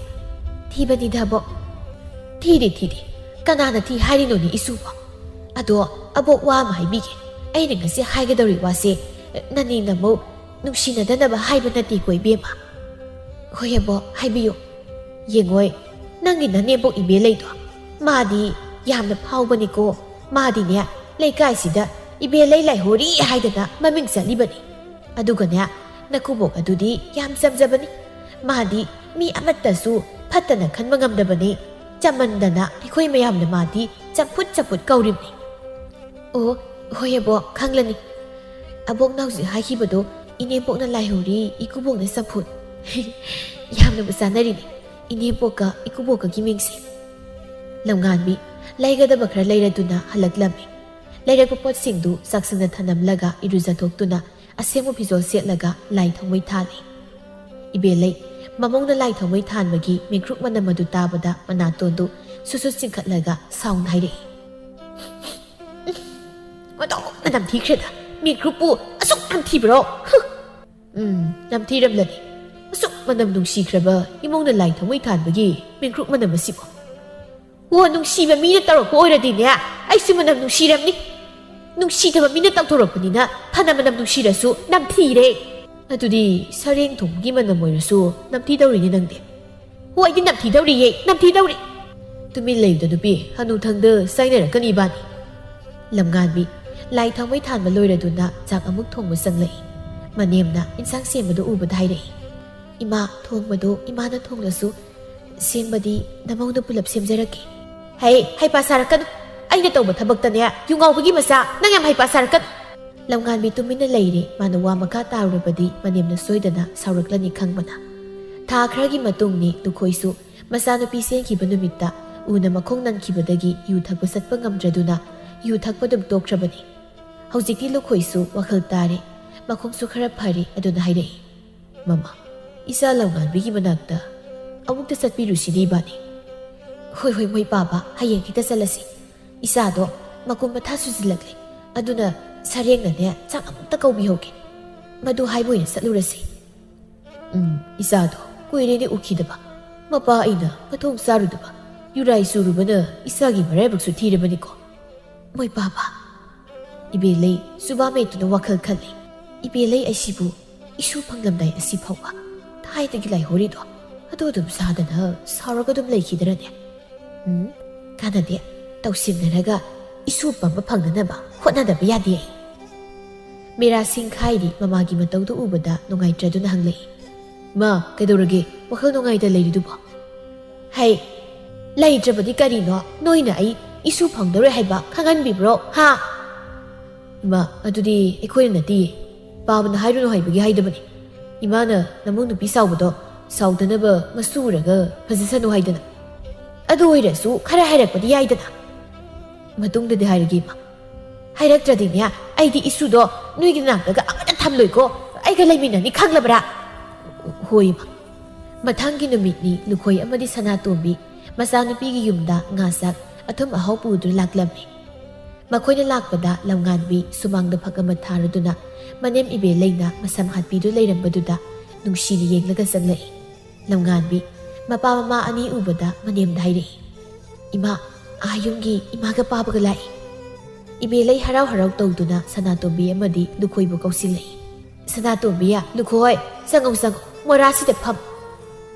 "ꯊꯤꯕꯅꯤꯗ ꯑꯕꯣꯛ꯫" "ꯊꯤꯗꯦ, ꯊꯤꯗꯦ꯫ ꯀꯅꯥꯅ ꯊꯤ ꯍꯥꯏꯔꯤꯅꯣꯅꯦ ꯏꯁꯨꯕꯣ? ꯑꯗꯣ ꯑꯕꯣꯛ, ꯋꯥ ꯑꯃ ꯍꯥꯏꯕꯤꯒꯦ꯫ ꯑꯩꯅ ꯉꯁꯤ ꯍꯥꯏꯒꯗꯧꯔꯤ ꯋꯥꯁꯦ ꯅꯅꯦꯅ ꯑꯃꯨꯛ ꯅꯨꯡꯁꯤꯅꯗꯅꯕ ꯍꯥꯏꯕ ꯅꯠꯇꯦꯀꯣ ꯏꯕꯦꯝꯃ꯫ ꯍꯣꯏ ꯑꯕꯣꯛ, ꯍꯥꯏꯕꯤꯌꯨ꯫ ꯌꯦꯡꯉꯣꯏ, ꯅꯪꯒꯤ ꯅꯅꯦꯝꯕꯣꯛ ꯏꯕꯦꯂꯩꯗꯣ, ꯃꯥꯗꯤ ꯌꯥꯝꯅ ꯐꯥꯎꯕꯅꯤꯀꯣ꯫ ꯃꯥꯗꯤꯅꯦ, ꯂꯩꯀꯥꯏꯁꯤꯗ ꯏꯕꯦꯂꯩ ꯂꯥꯏꯍꯣꯔꯤ ꯍꯥꯏꯗꯅ ꯃꯃꯤꯡ ꯆꯠꯂꯤꯕꯅꯤ꯫ ꯑꯗꯨꯒꯅꯦ, ꯅꯀꯨꯕꯣꯛ ꯑꯗꯨꯗꯤ ꯌꯥꯝ ꯆꯝꯖꯕꯅꯤ꯫ ꯃꯥꯗꯤ ꯃꯤ ꯑꯃꯠꯇꯁꯨ ꯐꯠꯇꯅ ꯈꯟꯕ ꯉꯝꯗꯕꯅꯤ꯫ ꯆꯝꯃꯟꯗꯅ ꯑꯩꯈꯣꯏ ꯃꯌꯥꯝꯅ ꯃꯥꯗꯤ ꯆꯝꯐꯨꯠ ꯆꯝꯐꯨꯠ ꯀꯧꯔꯤꯕꯅꯤ꯫ ꯑꯣ, ꯍꯣꯏ ꯑꯕꯣꯛ, ꯈꯪꯂꯅꯤ꯫ ꯑꯕꯣꯛꯅ ꯍꯧꯖꯤꯛ ꯍꯥꯏꯈꯤꯕꯗꯣ, ꯏꯅꯦꯝꯕꯣꯛꯅ ꯂꯥꯏꯍꯧꯔꯤ, ꯏꯀꯨꯕꯣꯛꯅ ꯆꯝꯐꯨꯠ꯫ ꯌꯥꯝꯅꯕꯨ ꯆꯥꯟꯅꯔꯤꯅꯦ꯫ ꯏꯅꯦꯝꯕꯣꯛꯀ ꯏꯀꯨꯕꯣꯛꯀꯒꯤ ꯃꯤꯡꯁꯦ꯫ ꯂꯝꯉꯥꯟꯕꯤ ꯂꯩꯒꯗꯕ ꯈꯔ ꯂꯩꯔꯗꯨꯅ ꯍꯜꯂꯛꯂꯝꯃꯤ꯫ ꯂꯩꯔꯛꯄ ꯄꯣꯠꯁꯤꯡꯗꯨ ꯆꯥꯛꯁꯪꯗ ꯊꯅꯝꯂꯒ ꯏꯔꯨꯖꯊꯣꯛꯇꯨꯅ ꯑꯁꯦꯡꯕ ꯐꯤꯖꯣꯜ ꯁꯦꯠꯂꯒ ꯂꯥꯏ ꯊꯥꯎꯃꯩ ꯊꯥꯜꯂꯤ꯫ ꯏꯕꯦꯂꯩ ꯃꯃꯧꯅ ꯂꯥꯏ ꯊꯥꯎꯃꯩ ꯊꯥꯟꯕꯒꯤ ꯃꯤꯡꯀ꯭ꯔꯨꯛ ꯃꯅꯝ ꯑꯗꯨ ꯇꯥꯕꯗ ꯃꯅꯥꯇꯣꯟꯗꯨ ꯁꯨꯠ ꯁꯨꯠ ꯆꯤꯡꯈꯠꯂꯒ ꯁꯥꯎꯅ ꯍꯥꯏꯔꯛꯏ꯫ "ꯎꯝ, ꯑꯣꯟꯊꯣꯛꯅ ꯅꯝꯊꯤꯈ꯭ꯔꯦꯗ꯫ ꯃꯤꯡꯀ꯭ꯔꯨꯛꯄꯨ ꯑꯁꯨꯛ ꯅꯝꯊꯤꯕ꯭ꯔꯣ? ꯍꯨ!" "ꯎꯝ, ꯅꯝꯊꯤꯔꯝꯂꯅꯤ꯫ ꯑꯁꯨꯛ ꯃꯅꯝ ꯅꯨꯡꯁꯤꯈ꯭ꯔꯕ ꯏꯃꯧꯅ ꯂꯥꯏ ꯊꯥꯎꯃꯩ ꯊꯥꯟꯕꯒꯤ ꯃꯤꯡꯀ꯭ꯔꯨꯛ ꯃꯅꯝ ꯑꯁꯤꯕꯨ꯫ ꯑꯣ, ꯅꯨꯡꯁꯤꯕ ꯃꯤꯅ ꯇꯧꯔꯛꯄ ꯑꯣꯏꯔꯗꯤꯅꯦ, ꯑꯩꯁꯨ ꯃꯅꯝ ꯅꯨꯡꯁꯤꯔꯝꯅꯤ꯫ ꯅꯨꯡꯁꯤꯗꯕ ꯃꯤꯅ ꯇꯧꯊꯣꯔꯛꯄꯅꯤꯅ ꯐꯅ ꯃꯅꯝ ꯅꯨꯡꯁꯤꯔꯁꯨ ꯅꯝꯊꯤꯔꯦ꯫ ꯑꯗꯨꯗꯤ ꯁꯔꯦꯡ ꯊꯣꯡꯕꯒꯤ ꯃꯅꯝ ꯑꯣꯏꯔꯁꯨ ꯅꯝꯊꯤꯗꯧꯔꯤꯅꯦ ꯅꯪꯗꯤ꯫" "ꯍꯣꯏ, ꯑꯩꯗꯤ ꯅꯝꯊꯤꯗꯧꯔꯤꯌꯦ, ꯅꯝꯊꯤꯗꯧꯔꯤ!" "ꯇꯨꯃꯤꯟ ꯂꯩꯌꯨꯗ ꯅꯨꯄꯤ, ꯍꯅꯨꯊꯪꯗ ꯆꯥꯏꯅꯔꯛꯀꯅꯤ ꯏꯕꯥꯅꯤ꯫" ꯂꯝꯉꯥꯟꯕꯤ ꯂꯥꯏ ꯊꯥꯎꯃꯩ ꯊꯥꯟꯕ ꯂꯣꯏꯔꯗꯨꯅ ꯆꯥꯛ ꯑꯃꯨꯛ ꯊꯣꯡꯕ ꯆꯪꯂꯛꯏ꯫ ꯃꯅꯦꯝꯅ ꯏꯟꯁꯥꯡ ꯁꯦꯝꯕꯗꯨ ꯎꯕꯗ ꯍꯥꯏꯔꯛꯏ꯫ "ꯏꯃꯥ, ꯊꯣꯡꯕꯗꯨ ꯏꯃꯥꯅ ꯊꯣꯡꯂꯁꯨ ꯁꯦꯝꯕꯗꯤ ꯅꯃꯧꯅ ꯄꯨꯂꯞ ꯁꯦꯝꯖꯔꯛꯀꯦ꯫" "ꯍꯩ, ꯍꯩꯄꯥ ꯁꯥꯔꯛꯀꯅꯨ꯫ ꯑꯩꯅ ꯇꯧꯕ ꯊꯕꯛꯇꯅꯦ, ꯌꯨ ꯉꯥꯎꯕꯒꯤ ꯃꯆꯥ, ꯅꯪ ꯌꯥꯝ ꯍꯩꯄꯥ ꯁꯥꯔꯛꯀꯅꯨ꯫" ꯂꯝꯉꯥꯟꯕꯤ ꯇꯨꯃꯤꯟꯅ ꯂꯩꯔꯦ꯫ ꯃꯥꯅ ꯋꯥ ꯃꯈꯥ ꯇꯥꯔꯨꯔꯕꯗꯤ ꯃꯅꯦꯝꯅ ꯁꯣꯏꯗꯅ ꯁꯥꯎꯔꯛꯂꯅꯤ ꯈꯪꯕꯅ꯫ ꯊꯥ ꯈꯔꯒꯤ ꯃꯇꯨꯡꯅꯤ꯫ ꯂꯨꯈꯣꯏꯁꯨ ꯃꯆꯥꯅꯨꯄꯤ ꯆꯦꯟꯈꯤꯕ ꯅꯨꯃꯤꯠꯇ ꯎꯅ ꯃꯈꯣꯡ ꯅꯟꯈꯤꯕꯗꯒꯤ ꯌꯨ ꯊꯛꯄ ꯆꯠꯄ ꯉꯝꯗ꯭ꯔꯗꯨꯅ ꯌꯨ ꯊꯛꯄ ꯑꯗꯨꯝ ꯇꯣꯛꯈ꯭ꯔꯕꯅꯤ꯫ ꯍꯧꯖꯤꯛꯇꯤ ꯂꯨꯈꯣꯏꯁꯨ ꯋꯥꯈꯜ ꯇꯥꯔꯦ꯫ ꯃꯈꯣꯡꯁꯨ ꯈꯔ ꯐꯔꯦ꯫ ꯑꯗꯨꯅ ꯍꯥꯏꯔꯛꯏ, "ꯃꯃꯥ, ꯏꯆꯥ ꯂꯝꯉꯥꯟꯕꯤꯒꯤ ꯃꯅꯥꯛꯇ ꯑꯃꯨꯛꯇ ꯆꯠꯄꯤꯔꯨꯁꯤꯅꯦ ꯏꯕꯥꯅꯤ꯫" "ꯍꯣꯏ, ꯍꯣꯏ, ꯃꯣꯏ ꯄꯥꯕ, ꯍꯌꯦꯡ ꯍꯦꯛꯇ ꯆꯠꯂꯁꯤ꯫ ꯏꯆꯥꯗꯣ ꯃꯀꯨꯝ ꯃꯊꯥ ꯁꯨꯖꯤꯜꯂꯛꯂꯦ꯫ ꯑꯗꯨꯅ ꯁꯔꯦꯡꯅꯅꯦ, ꯆꯥꯛ ꯑꯃꯨꯛꯇ ꯀꯧꯕꯤꯍꯧꯒꯦ꯫ ꯃꯗꯨ ꯍꯥꯏꯕ ꯑꯣꯏꯅ ꯆꯠꯂꯨꯔꯁꯤ꯫" "ꯎꯝ, ꯏꯆꯥꯗꯣ ꯀꯨꯏꯔꯦꯅꯦ ꯎꯈꯤꯗꯕ꯫ ꯃꯄꯥ ꯑꯩꯅ ꯃꯊꯣꯡ ꯆꯥꯔꯨꯗꯕ꯫ ꯌꯨꯔꯥꯏ ꯆꯨꯔꯨꯕꯅ ꯏꯆꯥꯒꯤ ꯃꯔꯥꯏꯕꯛꯁꯨ ꯊꯤꯔꯕꯅꯤꯀꯣ꯫" "ꯃꯣꯏ ꯄꯥꯕ?" ꯏꯕꯦꯂꯩ ꯁꯨꯕꯥꯃꯦꯠꯇꯨꯅ ꯋꯥꯈꯜ ꯈꯜꯂꯤ꯫ "ꯏꯕꯦꯂꯩ ꯑꯩꯁꯤꯕꯨ ꯏꯁꯨ ꯐꯪꯂꯝꯗꯥꯏ ꯑꯁꯤ ꯐꯥꯎꯕ ꯊꯥꯏꯅꯒꯤ ꯂꯥꯏꯍꯣꯔꯤꯗꯣ ꯑꯗꯨ ꯑꯗꯨꯝ ꯁꯥꯗꯅ ꯁꯥꯎꯔꯒ ꯑꯗꯨꯝ ꯂꯩꯈꯤꯗ꯭ꯔꯅꯦ? ꯎꯝ, ꯀꯥꯟꯅꯗꯦ꯫ ꯇꯧꯁꯤꯟꯅꯔꯒ ꯏꯁꯨ ꯄꯝꯕ ꯐꯪꯅꯅꯕ ꯍꯣꯠꯅꯗꯕ ꯌꯥꯗꯦ ꯑꯩ꯫" ꯃꯤꯔꯥ ꯁꯤꯡꯈꯥꯏꯗꯤ ꯃꯃꯥꯒꯤ ꯃꯇꯧꯗꯨ ꯎꯕꯗ ꯅꯨꯡꯉꯥꯏꯇ꯭ꯔꯗꯨꯅ ꯍꯪꯂꯛꯏ꯫ "ꯃꯥ, ꯀꯩꯗꯧꯔꯒꯦ? ꯋꯥꯈꯜ ꯅꯨꯡꯉꯥꯏꯇ ꯂꯩꯔꯤꯗꯨꯕꯣ?" "ꯍꯩ, ꯂꯩꯇ꯭ꯔꯕꯗꯤ ꯀꯔꯤꯅꯣ? ꯅꯣꯏꯅ ꯑꯩ ꯏꯁꯨ ꯐꯪꯗꯧꯔꯦ ꯍꯥꯏꯕ ꯈꯪꯍꯟꯕꯤꯕ꯭ꯔꯣ, ꯍꯥ?" "ꯏꯃꯥ, ꯑꯗꯨꯗꯤ ꯑꯩꯈꯣꯏꯅ ꯅꯠꯇꯤꯌꯦ꯫ ꯄꯥꯕꯅ ꯍꯥꯏꯔꯨꯅꯨ ꯍꯥꯏꯕꯒꯤ ꯍꯥꯏꯗꯕꯅꯤ꯫ ꯏꯃꯥꯅ ꯅꯃꯧ ꯅꯨꯄꯤ ꯁꯥꯎꯕꯗꯣ ꯁꯥꯎꯗꯅꯕ ꯃꯁꯨ ꯎꯔꯒ ꯐꯖꯁꯅꯨ ꯍꯥꯏꯗꯅ꯫ ꯑꯗꯨ ꯑꯣꯏꯔꯁꯨ ꯈꯔ ꯍꯥꯏꯔꯛꯄꯗꯤ ꯌꯥꯏꯗꯅ꯫" "ꯃꯇꯨꯡꯗꯗꯤ ꯍꯥꯏꯔꯒꯦ, ꯏꯃꯥ꯫ ꯍꯥꯏꯔꯛꯇ꯭ꯔꯗꯤꯅꯦ, ꯑꯩꯗꯤ ꯏꯁꯨꯗꯣ ꯅꯣꯏꯒꯤ ꯅꯥꯛꯇꯒ ꯑꯃꯠꯇ ꯊꯝꯂꯣꯏꯀꯣ꯫ ꯑꯩꯒ ꯂꯩꯃꯤꯟꯅꯅꯤ, ꯈꯪꯂꯕ꯭ꯔꯥ?" "ꯍꯣꯏ, ꯏꯃꯥ꯫" ꯃꯊꯪꯒꯤ ꯅꯨꯃꯤꯠꯅꯤ꯫ ꯂꯨꯈꯣꯏ ꯑꯃꯗꯤ ꯁꯅꯥꯇꯣꯝꯕꯤ ꯃꯆꯥꯅꯨꯄꯤꯒꯤ ꯌꯨꯝꯗ ꯉꯥ ꯆꯥꯛ, ꯑꯊꯨꯝ ꯑꯍꯥꯎ ꯄꯨꯗꯨꯅ ꯂꯥꯛꯂꯝꯃꯤ꯫ ꯃꯈꯣꯏꯅ ꯂꯥꯛꯄꯗ ꯂꯝꯉꯥꯟꯕꯤ ꯁꯨꯃꯥꯡꯗ ꯐꯛ ꯑꯃ ꯊꯥꯔꯗꯨꯅ ꯃꯅꯦꯝ ꯏꯕꯦꯂꯩꯅ ꯃꯁꯝ ꯍꯥꯠꯄꯤꯗꯨ ꯂꯩꯔꯝꯕꯗꯨꯗ ꯅꯨꯡꯁꯤꯅ ꯌꯦꯡꯂꯒ ꯆꯪꯂꯛꯏ꯫ ꯂꯝꯉꯥꯟꯕꯤ ꯃꯄꯥ ꯃꯃꯥ ꯑꯅꯤ ꯎꯕꯗ ꯃꯅꯦꯝꯗ ꯍꯥꯏꯔꯛꯏ, "ꯏꯃꯥ, ꯑꯥ ꯌꯨꯝꯒꯤ ꯏꯃꯥꯒ ꯄꯥꯕꯒ ꯂꯥꯛꯏ꯫" ꯏꯕꯦꯂꯩ ꯍꯔꯥꯎ ꯍꯔꯥꯎ ꯇꯧꯗꯨꯅ ꯁꯅꯥꯇꯣꯝꯕꯤ ꯑꯃꯗꯤ ꯂꯨꯈꯣꯏꯕꯨ ꯀꯧꯁꯤꯜꯂꯛꯏ꯫ "ꯁꯅꯥꯇꯣꯝꯕꯤ, ꯂꯨꯈꯣꯏ, ꯆꯪꯉꯧ ꯆꯪꯉꯧ, ꯃꯣꯔꯥꯁꯤꯗ ꯐꯝ꯫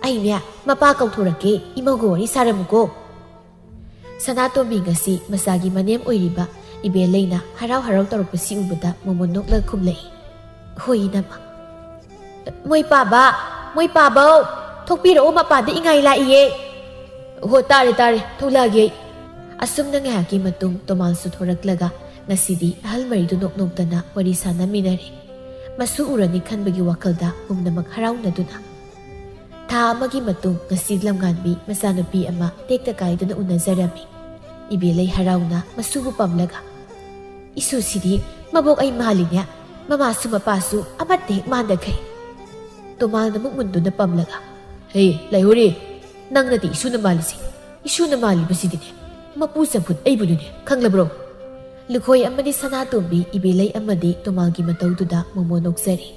ꯑꯩꯅꯦ ꯃꯄꯥ ꯀꯧꯊꯣꯔꯛꯀꯦ, ꯏꯃꯧꯒ ꯋꯥꯔꯤ ꯁꯥꯔꯝꯃꯨꯀꯣ꯫" ꯁꯅꯥꯇꯣꯝꯕꯤ ꯉꯁꯤ ꯃꯆꯥꯒꯤ ꯃꯅꯦꯝ ꯑꯣꯏꯔꯤꯕ ꯏꯕꯦꯂꯩꯅ ꯍꯔꯥꯎ ꯍꯔꯥꯎ ꯇꯧꯔꯛꯄꯁꯤ ꯎꯕꯗ ꯃꯣꯃꯣꯟ ꯅꯣꯛꯂꯒ ꯈꯨꯝꯂꯛꯏ, "ꯍꯣꯏ, ꯏꯅꯝꯃ꯫" "ꯃꯣꯏ ꯄꯥꯕ, ꯃꯣꯏ ꯄꯥꯕꯧ, ꯊꯣꯛꯄꯤꯔꯛꯑꯣ, ꯃꯄꯥꯟꯗ ꯏꯉꯥꯏ ꯂꯥꯛꯏꯌꯦ꯫" "ꯍꯣ, ꯇꯥꯔꯦ, ꯇꯥꯔꯦ, ꯊꯣꯛꯂꯛꯑꯒꯦ ꯑꯩ꯫" ꯑꯁꯨꯝꯅ ꯉꯥꯏꯍꯥꯛꯀꯤ ꯃꯇꯨꯡ ꯇꯣꯃꯥꯜꯁꯨ ꯊꯣꯔꯛꯂꯒ ꯉꯁꯤꯗꯤ ꯑꯍꯜ ꯃꯔꯤꯗꯨ ꯅꯣꯛ ꯅꯣꯛꯇꯅ ꯋꯥꯔꯤ ꯁꯥꯟꯅꯃꯤꯟꯅꯔꯦ꯫ ꯃꯁꯨ ꯎꯔꯅꯤ ꯈꯟꯕꯒꯤ ꯋꯥꯈꯜꯗ ꯄꯨꯝꯅꯃꯛ ꯍꯔꯥꯎꯅꯗꯨꯅ꯫ ꯊꯥ ꯑꯃꯒꯤ ꯃꯇꯨꯡ ꯉꯁꯤ ꯂꯝꯉꯥꯟꯕꯤ ꯃꯆꯥꯅꯨꯄꯤ ꯑꯃ ꯇꯦꯛꯇ ꯀꯥꯏꯗꯅ ꯎꯅꯖꯔꯝꯃꯤ꯫ ꯏꯕꯦꯂꯩ ꯍꯔꯥꯎꯅ ꯃꯁꯨꯕꯨ ꯄꯝꯂꯒ, "ꯏꯁꯨꯁꯤꯗꯤ ꯃꯕꯣꯛ ꯑꯩ ꯃꯥꯜꯂꯤꯅꯦ, ꯃꯃꯥꯁꯨ ꯃꯄꯥꯁꯨ ꯑꯃꯠꯇ ꯍꯦꯛ ꯃꯥꯟꯗꯈꯩ꯫" ꯇꯣꯃꯥꯜꯅ ꯃꯨꯛ ꯃꯨꯟꯗꯨꯅ ꯄꯝꯂꯒ, "ꯍꯦ, ꯂꯥꯏꯍꯣꯔꯤ, ꯅꯪ ꯅꯠꯇꯦ ꯏꯁꯨꯅ ꯃꯥꯜꯂꯤꯁꯦ꯫ ꯏꯁꯨꯅ ꯃꯥꯜꯂꯤꯕꯁꯤꯗꯤꯅꯦ, ꯃꯄꯨ ꯆꯝꯐꯨꯠ ꯑꯩꯕꯨꯅꯤꯅꯦ, ꯈꯪꯂꯕ꯭ꯔꯣ?" ꯂꯨꯈꯣꯏ ꯑꯃꯗꯤ ꯁꯅꯥꯇꯣꯝꯕꯤ, ꯏꯕꯦꯂꯩ ꯑꯃꯗꯤ ꯇꯣꯃꯥꯜꯒꯤ ꯃꯇꯧꯗꯨꯗ ꯃꯣꯃꯣꯟ ꯅꯣꯛꯆꯔꯤ꯫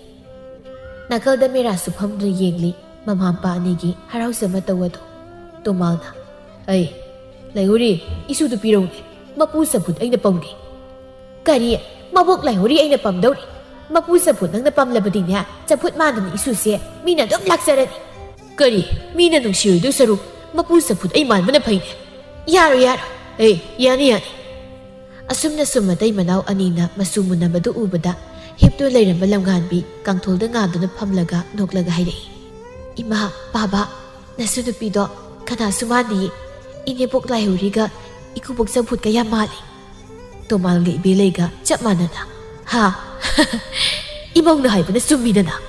ꯅꯥꯀꯜꯗ ꯃꯦꯔꯥꯁꯨ ꯐꯝꯗꯨꯅ ꯌꯦꯡꯂꯤ꯫ ꯃꯃꯥ ꯃꯄꯥ ꯑꯅꯤꯒꯤ ꯍꯔꯥꯎꯖ ꯃꯇꯧ ꯑꯗꯨ꯫ ꯇꯣꯃꯥꯜꯅ, "ꯑꯩ, ꯂꯥꯏꯍꯣꯔꯤ, ꯏꯁꯨꯗꯨ ꯄꯤꯔꯧꯅꯦ꯫ ꯃꯄꯨ ꯆꯝꯐꯨꯠ ꯑꯩꯅ ꯄꯝꯒꯦ꯫ ꯀꯔꯤ? ꯃꯕꯣꯛ ꯂꯥꯏꯍꯧꯔꯤ ꯑꯩꯅ ꯄꯝꯗꯧꯔꯤ? ꯃꯄꯨ ꯆꯝꯐꯨꯠ ꯅꯪꯅ ꯄꯝꯂꯕꯗꯤꯅꯦ, ꯆꯝꯐꯨꯠ ꯃꯥꯟꯗꯅ ꯏꯁꯨꯁꯦ ꯃꯤꯅ ꯑꯗꯨꯝ ꯂꯥꯛꯆꯔꯅꯤ꯫ ꯀꯔꯤ? ꯃꯤꯅ ꯅꯨꯡꯁꯤꯔꯣꯏꯗꯧ ꯁꯔꯨꯛ ꯃꯄꯨ ꯆꯝꯐꯨꯠ ꯑꯩ ꯃꯥꯟꯕꯅ ꯐꯩꯅꯦ꯫ ꯌꯥꯔꯣꯏ, ꯌꯥꯔꯣꯏ꯫ ꯑꯦ, ꯌꯥꯅꯤ, ꯌꯥꯅꯤ꯫ ꯑꯁꯨꯝꯅ ꯁꯨꯝ ꯃꯇꯩ ꯃꯅꯥꯎ ꯑꯅꯤꯅ ꯃꯆꯨ ꯃꯨꯟꯅꯕꯗꯨ ꯎꯕꯗ ꯍꯤꯞꯇꯨꯅ ꯂꯩꯔꯝꯕ ꯂꯝꯉꯥꯟꯕꯤ ꯀꯥꯡꯊꯣꯜꯗ ꯉꯥꯗꯨꯅ ꯐꯝꯂꯒ ꯅꯣꯛꯂꯒ ꯍꯥꯏꯔꯛꯏ, "ꯏꯃꯥ, ꯕꯥꯕꯥ, ꯅꯁꯨ ꯅꯨꯄꯤꯗꯣ ꯀꯅꯥꯁꯨ ꯃꯥꯟꯗꯤꯌꯦ꯫ ꯏꯅꯦꯕꯣꯛ ꯂꯥꯏꯍꯧꯔꯤꯒ ꯏꯀꯨꯕꯣꯛ ꯆꯝꯐꯨꯠꯀ ꯌꯥꯝ ꯃꯥꯜꯂꯤ꯫ ꯇꯣꯃꯥꯜꯒ ꯏꯕꯦꯂꯩꯒ ꯆꯞ ꯃꯥꯟꯅꯅ꯫ ꯍꯥ?" "ꯏꯃꯧꯅ ꯍꯥꯏꯕꯅ ꯆꯨꯝꯃꯤꯗꯅ꯫